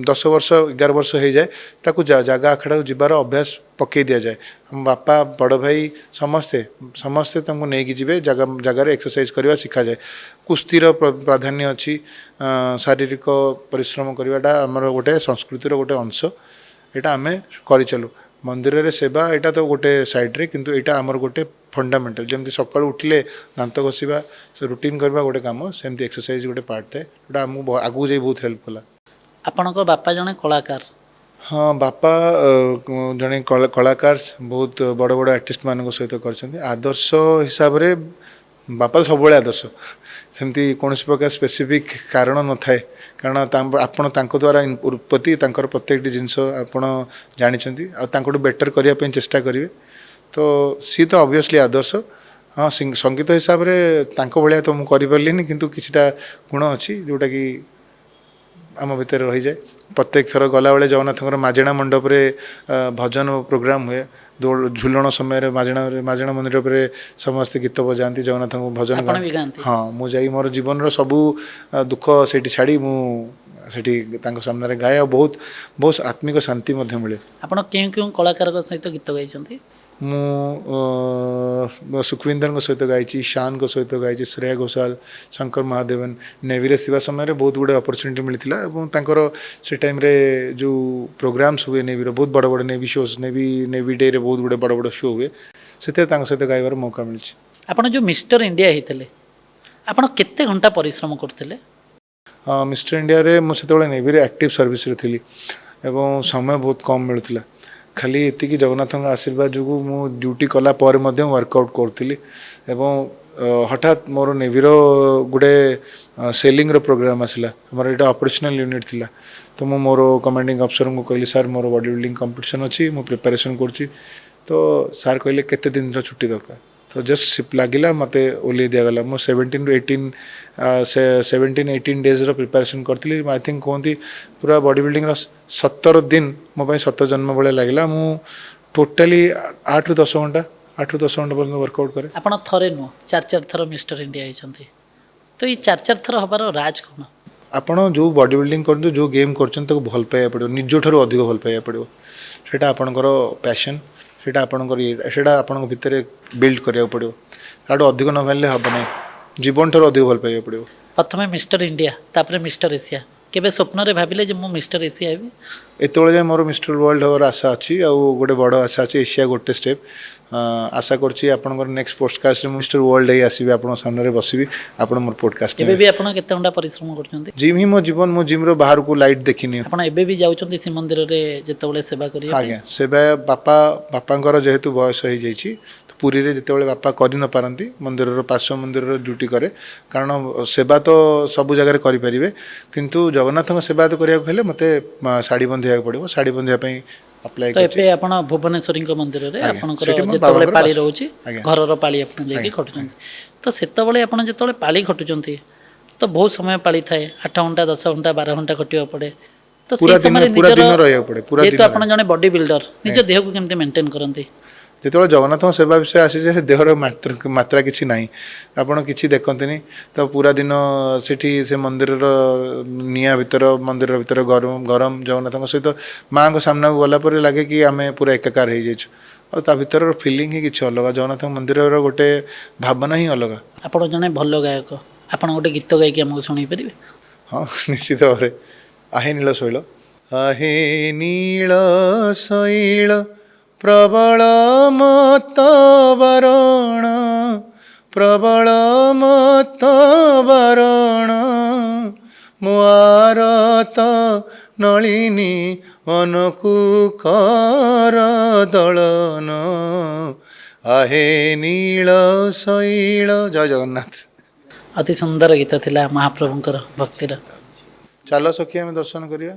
10 ବର୍ଷ 11 ବର୍ଷ ହେଇଯାଏ, ତାକୁ ଜାଗା ଆଖଡ଼ାକୁ ଯିବାର ଅଭ୍ୟାସ ପକେଇ ଦିଆଯାଏ। ଆମ ବାପା, ବଡ଼ ଭାଇ ସମସ୍ତେ ତାଙ୍କୁ ନେଇକି ଯିବେ, ଜାଗାରେ ଏକ୍ସରସାଇଜ କରିବା ଶିଖାଯାଏ। କୁସ୍ତିର ପ୍ରାଧାନ୍ୟ ଅଛି। ଶାରୀରିକ ପରିଶ୍ରମ କରିବାଟା ଆମର ଗୋଟେ ସଂସ୍କୃତିର ଗୋଟେ ଅଂଶ, ଏଇଟା ଆମେ କରିଚାଲୁ। ମନ୍ଦିରରେ ସେବା ଏଇଟା ତ ଗୋଟେ ସାଇଡ଼୍ରେ, କିନ୍ତୁ ଏଇଟା ଆମର ଗୋଟେ ଫଣ୍ଡାମେଣ୍ଟାଲ। ଯେମିତି ସକାଳୁ ଉଠିଲେ ଦାନ୍ତ ଘଷିବା, ସେ ରୁଟିନ୍ କରିବା ଗୋଟେ କାମ, ସେମିତି ଏକ୍ସରସାଇଜ ଗୋଟେ ପାର୍ଟ ଥାଏ, ଯେଉଁଟା ଆମକୁ ଆଗକୁ ଯାଇ ବହୁତ ହେଲ୍ପ କଲା। ଆପଣଙ୍କ ବାପା ଜଣେ କଳାକାର? ହଁ, ବାପା ଜଣେ କଳାକାର, ବହୁତ ବଡ଼ ବଡ଼ ଆର୍ଟିଷ୍ଟମାନଙ୍କ ସହିତ କରିଛନ୍ତି। ଆଦର୍ଶ ହିସାବରେ ବାପା ସବୁବେଳେ ଆଦର୍ଶ, ସେମିତି କୌଣସି ପ୍ରକାର ସ୍ପେସିଫିକ୍ କାରଣ ନଥାଏ, କାରଣ ଆପଣ ତାଙ୍କ ଦ୍ୱାରା ଉତ୍ପତ୍ତି, ତାଙ୍କର ପ୍ରତ୍ୟେକଟି ଜିନିଷ ଆପଣ ଜାଣିଛନ୍ତି ଆଉ ତାଙ୍କଠୁ ବେଟର୍ କରିବା ପାଇଁ ଚେଷ୍ଟା କରିବେ। ତ ସିଏ ତ ଅବଭିୟସଲି ଆଦର୍ଶ। ହଁ, ସଙ୍ଗୀତ ହିସାବରେ ତାଙ୍କ ଭଳିଆ ତ ମୁଁ କରିପାରିଲିନି, କିନ୍ତୁ କିଛିଟା ଗୁଣ ଅଛି ଯେଉଁଟାକି ଆମ ଭିତରେ ରହିଯାଏ। ପ୍ରତ୍ୟେକ ଥର ଗଲାବେଳେ ଜଗନ୍ନାଥଙ୍କର ମାଜଣା ମଣ୍ଡପରେ ଭଜନ ପ୍ରୋଗ୍ରାମ୍ ହୁଏ। ଦୋଳ ଝୁଲଣ ସମୟରେ ମାଜଣା ମନ୍ଦିର ଉପରେ ସମସ୍ତେ ଗୀତ ବଜାନ୍ତି, ଜଗନ୍ନାଥଙ୍କୁ ଭଜନ ଆପଣ ଗାଆନ୍ତି। ବି ଗାଆନ୍ତି? ହଁ, ମୁଁ ଯାଇ ମୋର ଜୀବନର ସବୁ ଦୁଃଖ ସେଇଠି ଛାଡ଼ି ମୁଁ ସେଠି ତାଙ୍କ ସାମ୍ନାରେ ଗାଏ, ଆଉ ବହୁତ ବହୁତ ଆତ୍ମିକ ଶାନ୍ତି ମଧ୍ୟ ମିଳେ। ଆପଣ କେଉଁ କେଉଁ କଳାକାରଙ୍କ ସହିତ ଗୀତ ଗାଇଛନ୍ତି? ମୁଁ ସୁଖବିନ୍ଦରଙ୍କ ସହିତ ଗାଇଛି, ଶାନଙ୍କ ସହିତ ଗାଇଛି, ଶ୍ରେୟା ଘୋଷାଲ, ଶଙ୍କର ମହାଦେବନ। ନେଭିରେ ଥିବା ସମୟରେ ବହୁତ ଗୁଡ଼ିଏ ଅପରଚ୍ୟୁନିଟି ମିଳିଥିଲା, ଏବଂ ତାଙ୍କର ସେ ଟାଇମ୍ରେ ଯେଉଁ ପ୍ରୋଗ୍ରାମ୍ସ ହୁଏ ନେଭିର, ବହୁତ ବଡ଼ ବଡ଼ ନେଭି ଶୋଜ୍, ନେଭି ଡେରେ ବହୁତ ଗୁଡ଼ିଏ ବଡ଼ ବଡ଼ ଶୋ ହୁଏ, ସେଥିରେ ତାଙ୍କ ସହିତ ଗାଇବାର ମୌକା ମିଳିଛି। ଆପଣ ଯେଉଁ ମିଷ୍ଟର ଇଣ୍ଡିଆ ହେଇଥିଲେ, ଆପଣ କେତେ ଘଣ୍ଟା ପରିଶ୍ରମ କରୁଥିଲେ? ମିଷ୍ଟର ଇଣ୍ଡିଆରେ ମୁଁ ସେତେବେଳେ ନେଭିରେ ଆକ୍ଟିଭ୍ ସର୍ଭିସରେ ଥିଲି ଏବଂ ସମୟ ବହୁତ କମ୍ ମିଳୁଥିଲା। ଖାଲି ଏତିକି ଜଗନ୍ନାଥଙ୍କ ଆଶୀର୍ବାଦ ଯୋଗୁଁ ମୁଁ ଡ୍ୟୁଟି କଲା ପରେ ମଧ୍ୟ ୱାର୍କଆଉଟ୍ କରୁଥିଲି। ଏବଂ ହଠାତ୍ ମୋର ନେଭିର ଗୋଟେ ସେଲିଂର ପ୍ରୋଗ୍ରାମ୍ ଆସିଲା, ଆମର ଏଇଟା ଅପରେସନାଲ୍ ୟୁନିଟ୍ ଥିଲା। ତ ମୁଁ ମୋର କମାଣ୍ଡିଂ ଅଫିସରଙ୍କୁ କହିଲି, ସାର୍ ମୋର ବଡି ବିଲ୍ଡିଂ କମ୍ପିଟିସନ୍ ଅଛି, ମୁଁ ପ୍ରିପାରେସନ୍ କରୁଛି। ତ ସାର୍ କହିଲେ କେତେ ଦିନର ଛୁଟି ଦରକାର? ତ ଜଷ୍ଟ ଲାଗିଲା, ମୋତେ ଓହ୍ଲେଇ ଦିଆଗଲା। ମୁଁ 17 ରୁ 18, 17 18 ଡେଜ୍ର ପ୍ରିପାରେସନ୍ କରିଥିଲି। I think କୁହନ୍ତି ପୁରା ବଡି ବିଲ୍ଡିଂର 17 ଦିନ ମୋ ପାଇଁ ସତ ଜନ୍ମ ଭଳିଆ ଲାଗିଲା। ମୁଁ ଟୋଟାଲି 8ରୁ 10 ଘଣ୍ଟା, 8ରୁ 10 ଘଣ୍ଟା ପର୍ଯ୍ୟନ୍ତ ୱାର୍କଆଉଟ୍ କରେ। ଆପଣ ଥରେ ନୁହଁ, ଚାରି ଚାରି ଥର ମିଷ୍ଟର ଇଣ୍ଡିଆ ହେଇଛନ୍ତି। ତ ଏଇ ଚାରି ଚାରି ଥର ହେବାର ରାଜ କ'ଣ? ଆପଣ ଯେଉଁ ବଡି ବିଲ୍ଡିଂ କରନ୍ତୁ, ଯେଉଁ ଗେମ୍ କରୁଛନ୍ତି, ତାକୁ ଭଲ ପାଇବାକୁ ପଡ଼ିବ। ନିଜଠାରୁ ଅଧିକ ଭଲ ପାଇବାକୁ ପଡ଼ିବ। ସେଇଟା ଆପଣଙ୍କର ପ୍ୟାସନ୍, ସେଇଟା ଆପଣଙ୍କର ଇଏ, ସେଇଟା ଆପଣଙ୍କ ଭିତରେ ବିଲ୍ଡ କରିବାକୁ ପଡ଼ିବ। ତାଠୁ ଅଧିକ ନ ଭାବିଲେ ହେବ ନାହିଁ। ଜୀବନଠାରୁ ଅଧିକ ଭଲ ପାଇବାକୁ ପଡ଼ିବ। ପ୍ରଥମେ ମିଷ୍ଟର ଇଣ୍ଡିଆ, ତାପରେ ମିଷ୍ଟର ଏସିଆ। କେବେ ସ୍ୱପ୍ନରେ ଭାବିଲେ ଯେ ମୁଁ ମିଷ୍ଟର ଏସିଆ ହେବି? ଏତେବେଳେ ଯାଏଁ ମୋର ମିଷ୍ଟର ୱାର୍ଲଡ ହେବାର ଆଶା ଅଛି ଆଉ ଗୋଟେ ବଡ଼ ଆଶା ଅଛି। ଏସିଆ ଗୋଟେ ଷ୍ଟେପ୍। ଆଶା କରୁଛି ଆପଣଙ୍କର ନେକ୍ସଟ ପୋଡକାଷ୍ଟରେ ମୁଁ ମିଷ୍ଟର ୱାର୍ଲଡ ହେଇ ଆସିବି, ଆପଣଙ୍କ ସାମ୍ନାରେ ବସିବି, ଆପଣ ମୋର ପୋଡକାଷ୍ଟ। ଏବେ ବି ଆପଣ କେତେ ଘଣ୍ଟା ପରିଶ୍ରମ କରୁଛନ୍ତି? ଜିମ୍ ହିଁ ମୋ ଜୀବନ। ମୁଁ ଜିମ୍ର ବାହାରକୁ ଲାଇଟ୍ ଦେଖିନି। ଆପଣ ଏବେ ବି ଯାଉଛନ୍ତି ଶ୍ରୀମନ୍ଦିରରେ ଯେତେବେଳେ ସେବା କରିବା ପାଇଁ? ଆଜ୍ଞା, ସେବା ବାପାଙ୍କର ଯେହେତୁ ବୟସ ହେଇଯାଇଛି, ତ ପୁରୀରେ ଯେତେବେଳେ ବାପା କରିନପାରନ୍ତି, ମନ୍ଦିରର ପାର୍ଶ୍ୱ ମନ୍ଦିରର ଡ୍ୟୁଟି କରେ। କାରଣ ସେବା ତ ସବୁ ଜାଗାରେ କରିପାରିବେ, କିନ୍ତୁ ଜଗନ୍ନାଥଙ୍କ ସେବା ତ କରିବାକୁ ହେଲେ ମୋତେ ଶାଢ଼ୀ ବନ୍ଧିବାକୁ ପଡ଼ିବ। ଶାଢ଼ୀ ବନ୍ଧିବା ପାଇଁ ଆପ୍ଲାଏ ତ କରିଛି। ଏବେ ଆପଣ ଭୁବନେଶ୍ୱରୀଙ୍କ ମନ୍ଦିରରେ ଆଜ୍ଞା, ଆପଣଙ୍କର ସେଠି ମୋ ଯେତେବେଳେ ବାବାଙ୍କର ପାଳି ବାସ। ରହୁଛି, ଘରର ପାଳି ଆପଣ ଯାଇକି ଖଟୁଛନ୍ତି। ତ ସେତେବେଳେ ଆପଣ ଯେତେବେଳେ ପାଳି ଖଟୁଛନ୍ତି, ତ ବହୁତ ସମୟ ପାଳି ଥାଏ, 8 ଘଣ୍ଟା, 10 ଘଣ୍ଟା, 12 ଘଣ୍ଟା ଖଟିବାକୁ ପଡ଼େ। ତ ପୁରା ସେଇ ଦିନ ସମୟରେ ପୁରା ନିଜର ଦିନ ରହିବାକୁ ପଡ଼େ, ପୁରା ଯେହେତୁ ଦିନ। ଆପଣ ଜଣେ ବଡି ବିଲ୍ଡର, ନିଜ ଦେହକୁ କେମିତି ମେଣ୍ଟେନ୍ କରନ୍ତି? ଯେତେବେଳେ ଜଗନ୍ନାଥଙ୍କ ସେବା ବିଷୟ ଆସିଯାଏ, ସେ ଦେହର ମାତ୍ରା ମାତ୍ରା କିଛି ନାହିଁ। ଆପଣ କିଛି ଦେଖନ୍ତିନି। ତ ପୁରା ଦିନ ସେଠି ସେ ମନ୍ଦିରର ନିଆଁ ଭିତର, ମନ୍ଦିର ଭିତରେ ଗରମ ଗରମ, ଜଗନ୍ନାଥଙ୍କ ସହିତ ମାଆଙ୍କ ସାମ୍ନାକୁ ଗଲା ପରେ ଲାଗେ କି ଆମେ ପୁରା ଏକାକାର ହେଇଯାଇଛୁ। ଆଉ ତା ଭିତରର ଫିଲିଂ ହିଁ କିଛି ଅଲଗା। ଜଗନ୍ନାଥଙ୍କ ମନ୍ଦିରର ଗୋଟେ ଭାବନା ହିଁ ଅଲଗା। ଆପଣ ଜଣେ ଭଲ ଗାୟକ। ଆପଣ ଗୋଟେ ଗୀତ ଗାଇକି ଆମକୁ ଶୁଣେଇ ପାରିବେ? ହଁ, ନିଶ୍ଚିତ ଭାବରେ। ଆହେ ନୀଳ ଶୈଳ, ଆହେ ନୀଳ ଶୈଳ ପ୍ରବଳ ମତ ବାରଣ, ପ୍ରବଳ ମତ ବାରଣ, ମୋ ଆରତ ନଳିନୀ ମନକୁ କର ଦଳନ, ଆହେ ନୀଳ ଶୈଳ। ଜୟ ଜଗନ୍ନାଥ। ଅତି ସୁନ୍ଦର ଗୀତ ଥିଲା ମହାପ୍ରଭୁଙ୍କର ଭକ୍ତିର। ଚାଲ ସଖୀ ଆମେ ଦର୍ଶନ କରିବା,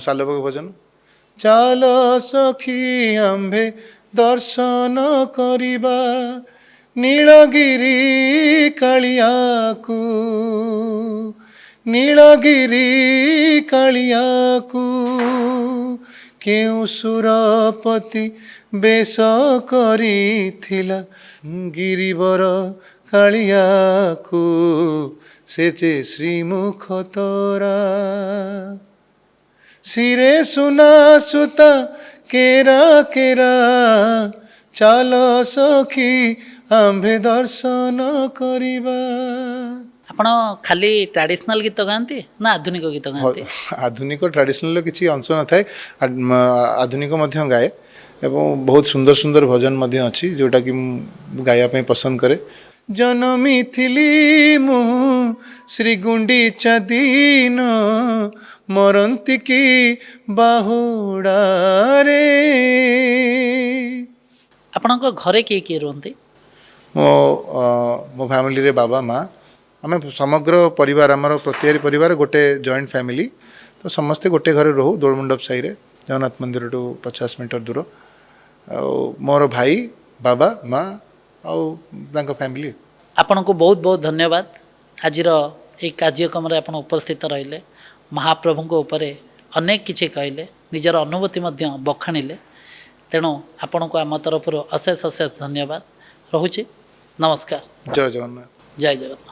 ସାଲବେଗ ଭଜନ। ଚାଲ ସଖୀ ଆମ୍ଭେ ଦର୍ଶନ କରିବା ନୀଳଗିରି କାଳିଆକୁ, ନୀଳଗିରି କାଳିଆକୁ। କେଉଁ ସୁରପତି ବେଶ କରିଥିଲା ଗିରିବର କାଳିଆକୁ, ସେ ଯେ ଶ୍ରୀମୁଖ ତୋରା। ଶିରେ ସୁନା ସୁତା କେରା କେରା, ଚାଲ ସଖୀ ଆମ୍ଭେ ଦର୍ଶନ କରିବା। ଆପଣ ଖାଲି ଟ୍ରାଡିସନାଲ ଗୀତ ଗାଆନ୍ତି ନା ଆଧୁନିକ ଗୀତ ଗାଆନ୍ତି? ଆଧୁନିକ ଟ୍ରାଡିସନାଲର କିଛି ଅଂଶ ନଥାଏ। ଆଧୁନିକ ମଧ୍ୟ ଗାଏ ଏବଂ ବହୁତ ସୁନ୍ଦର ସୁନ୍ଦର ଭଜନ ମଧ୍ୟ ଅଛି, ଯେଉଁଟାକି ମୁଁ ଗାଇବା ପାଇଁ ପସନ୍ଦ କରେ। ଜନମିଥିଲି ମୁଁ ଶ୍ରୀ ଗୁଣ୍ଡିଚା ଦିନ, ମରନ୍ତି କି ବାହୁଡ଼ାରେ। ଆପଣଙ୍କ ଘରେ କିଏ କିଏ ରୁହନ୍ତି? ମୋ ଫ୍ୟାମିଲିରେ ବାବା, ମା, ଆମେ ସମଗ୍ର ପରିବାର, ଆମର ପ୍ରତିହାରୀ ପରିବାର, ଗୋଟେ ଜଏଣ୍ଟ ଫ୍ୟାମିଲି। ତ ସମସ୍ତେ ଗୋଟେ ଘରେ ରହୁ, ଦୋଳମଣ୍ଡପ ସାହିରେ, ଜଗନ୍ନାଥ ମନ୍ଦିରଠୁ 50 ମିଟର ଦୂର। ଆଉ ମୋର ଭାଇ, ବାବା, ମା ଆଉ ତାଙ୍କ ଫ୍ୟାମିଲି। ଆପଣଙ୍କୁ ବହୁତ ବହୁତ ଧନ୍ୟବାଦ। ଆଜିର ଏଇ କାର୍ଯ୍ୟକ୍ରମରେ ଆପଣ ଉପସ୍ଥିତ ରହିଲେ, ମହାପ୍ରଭୁଙ୍କ ଉପରେ ଅନେକ କିଛି କହିଲେ, ନିଜର ଅନୁଭୂତି ମଧ୍ୟ ବଖାଣିଲେ। ତେଣୁ ଆପଣଙ୍କୁ ଆମ ତରଫରୁ ଅଶେଷ ଅଶେଷ ଧନ୍ୟବାଦ ରହୁଛି। ନମସ୍କାର। ଜୟ ଜଗନ୍ନାଥ। ଜୟ ଜଗନ୍ନାଥ।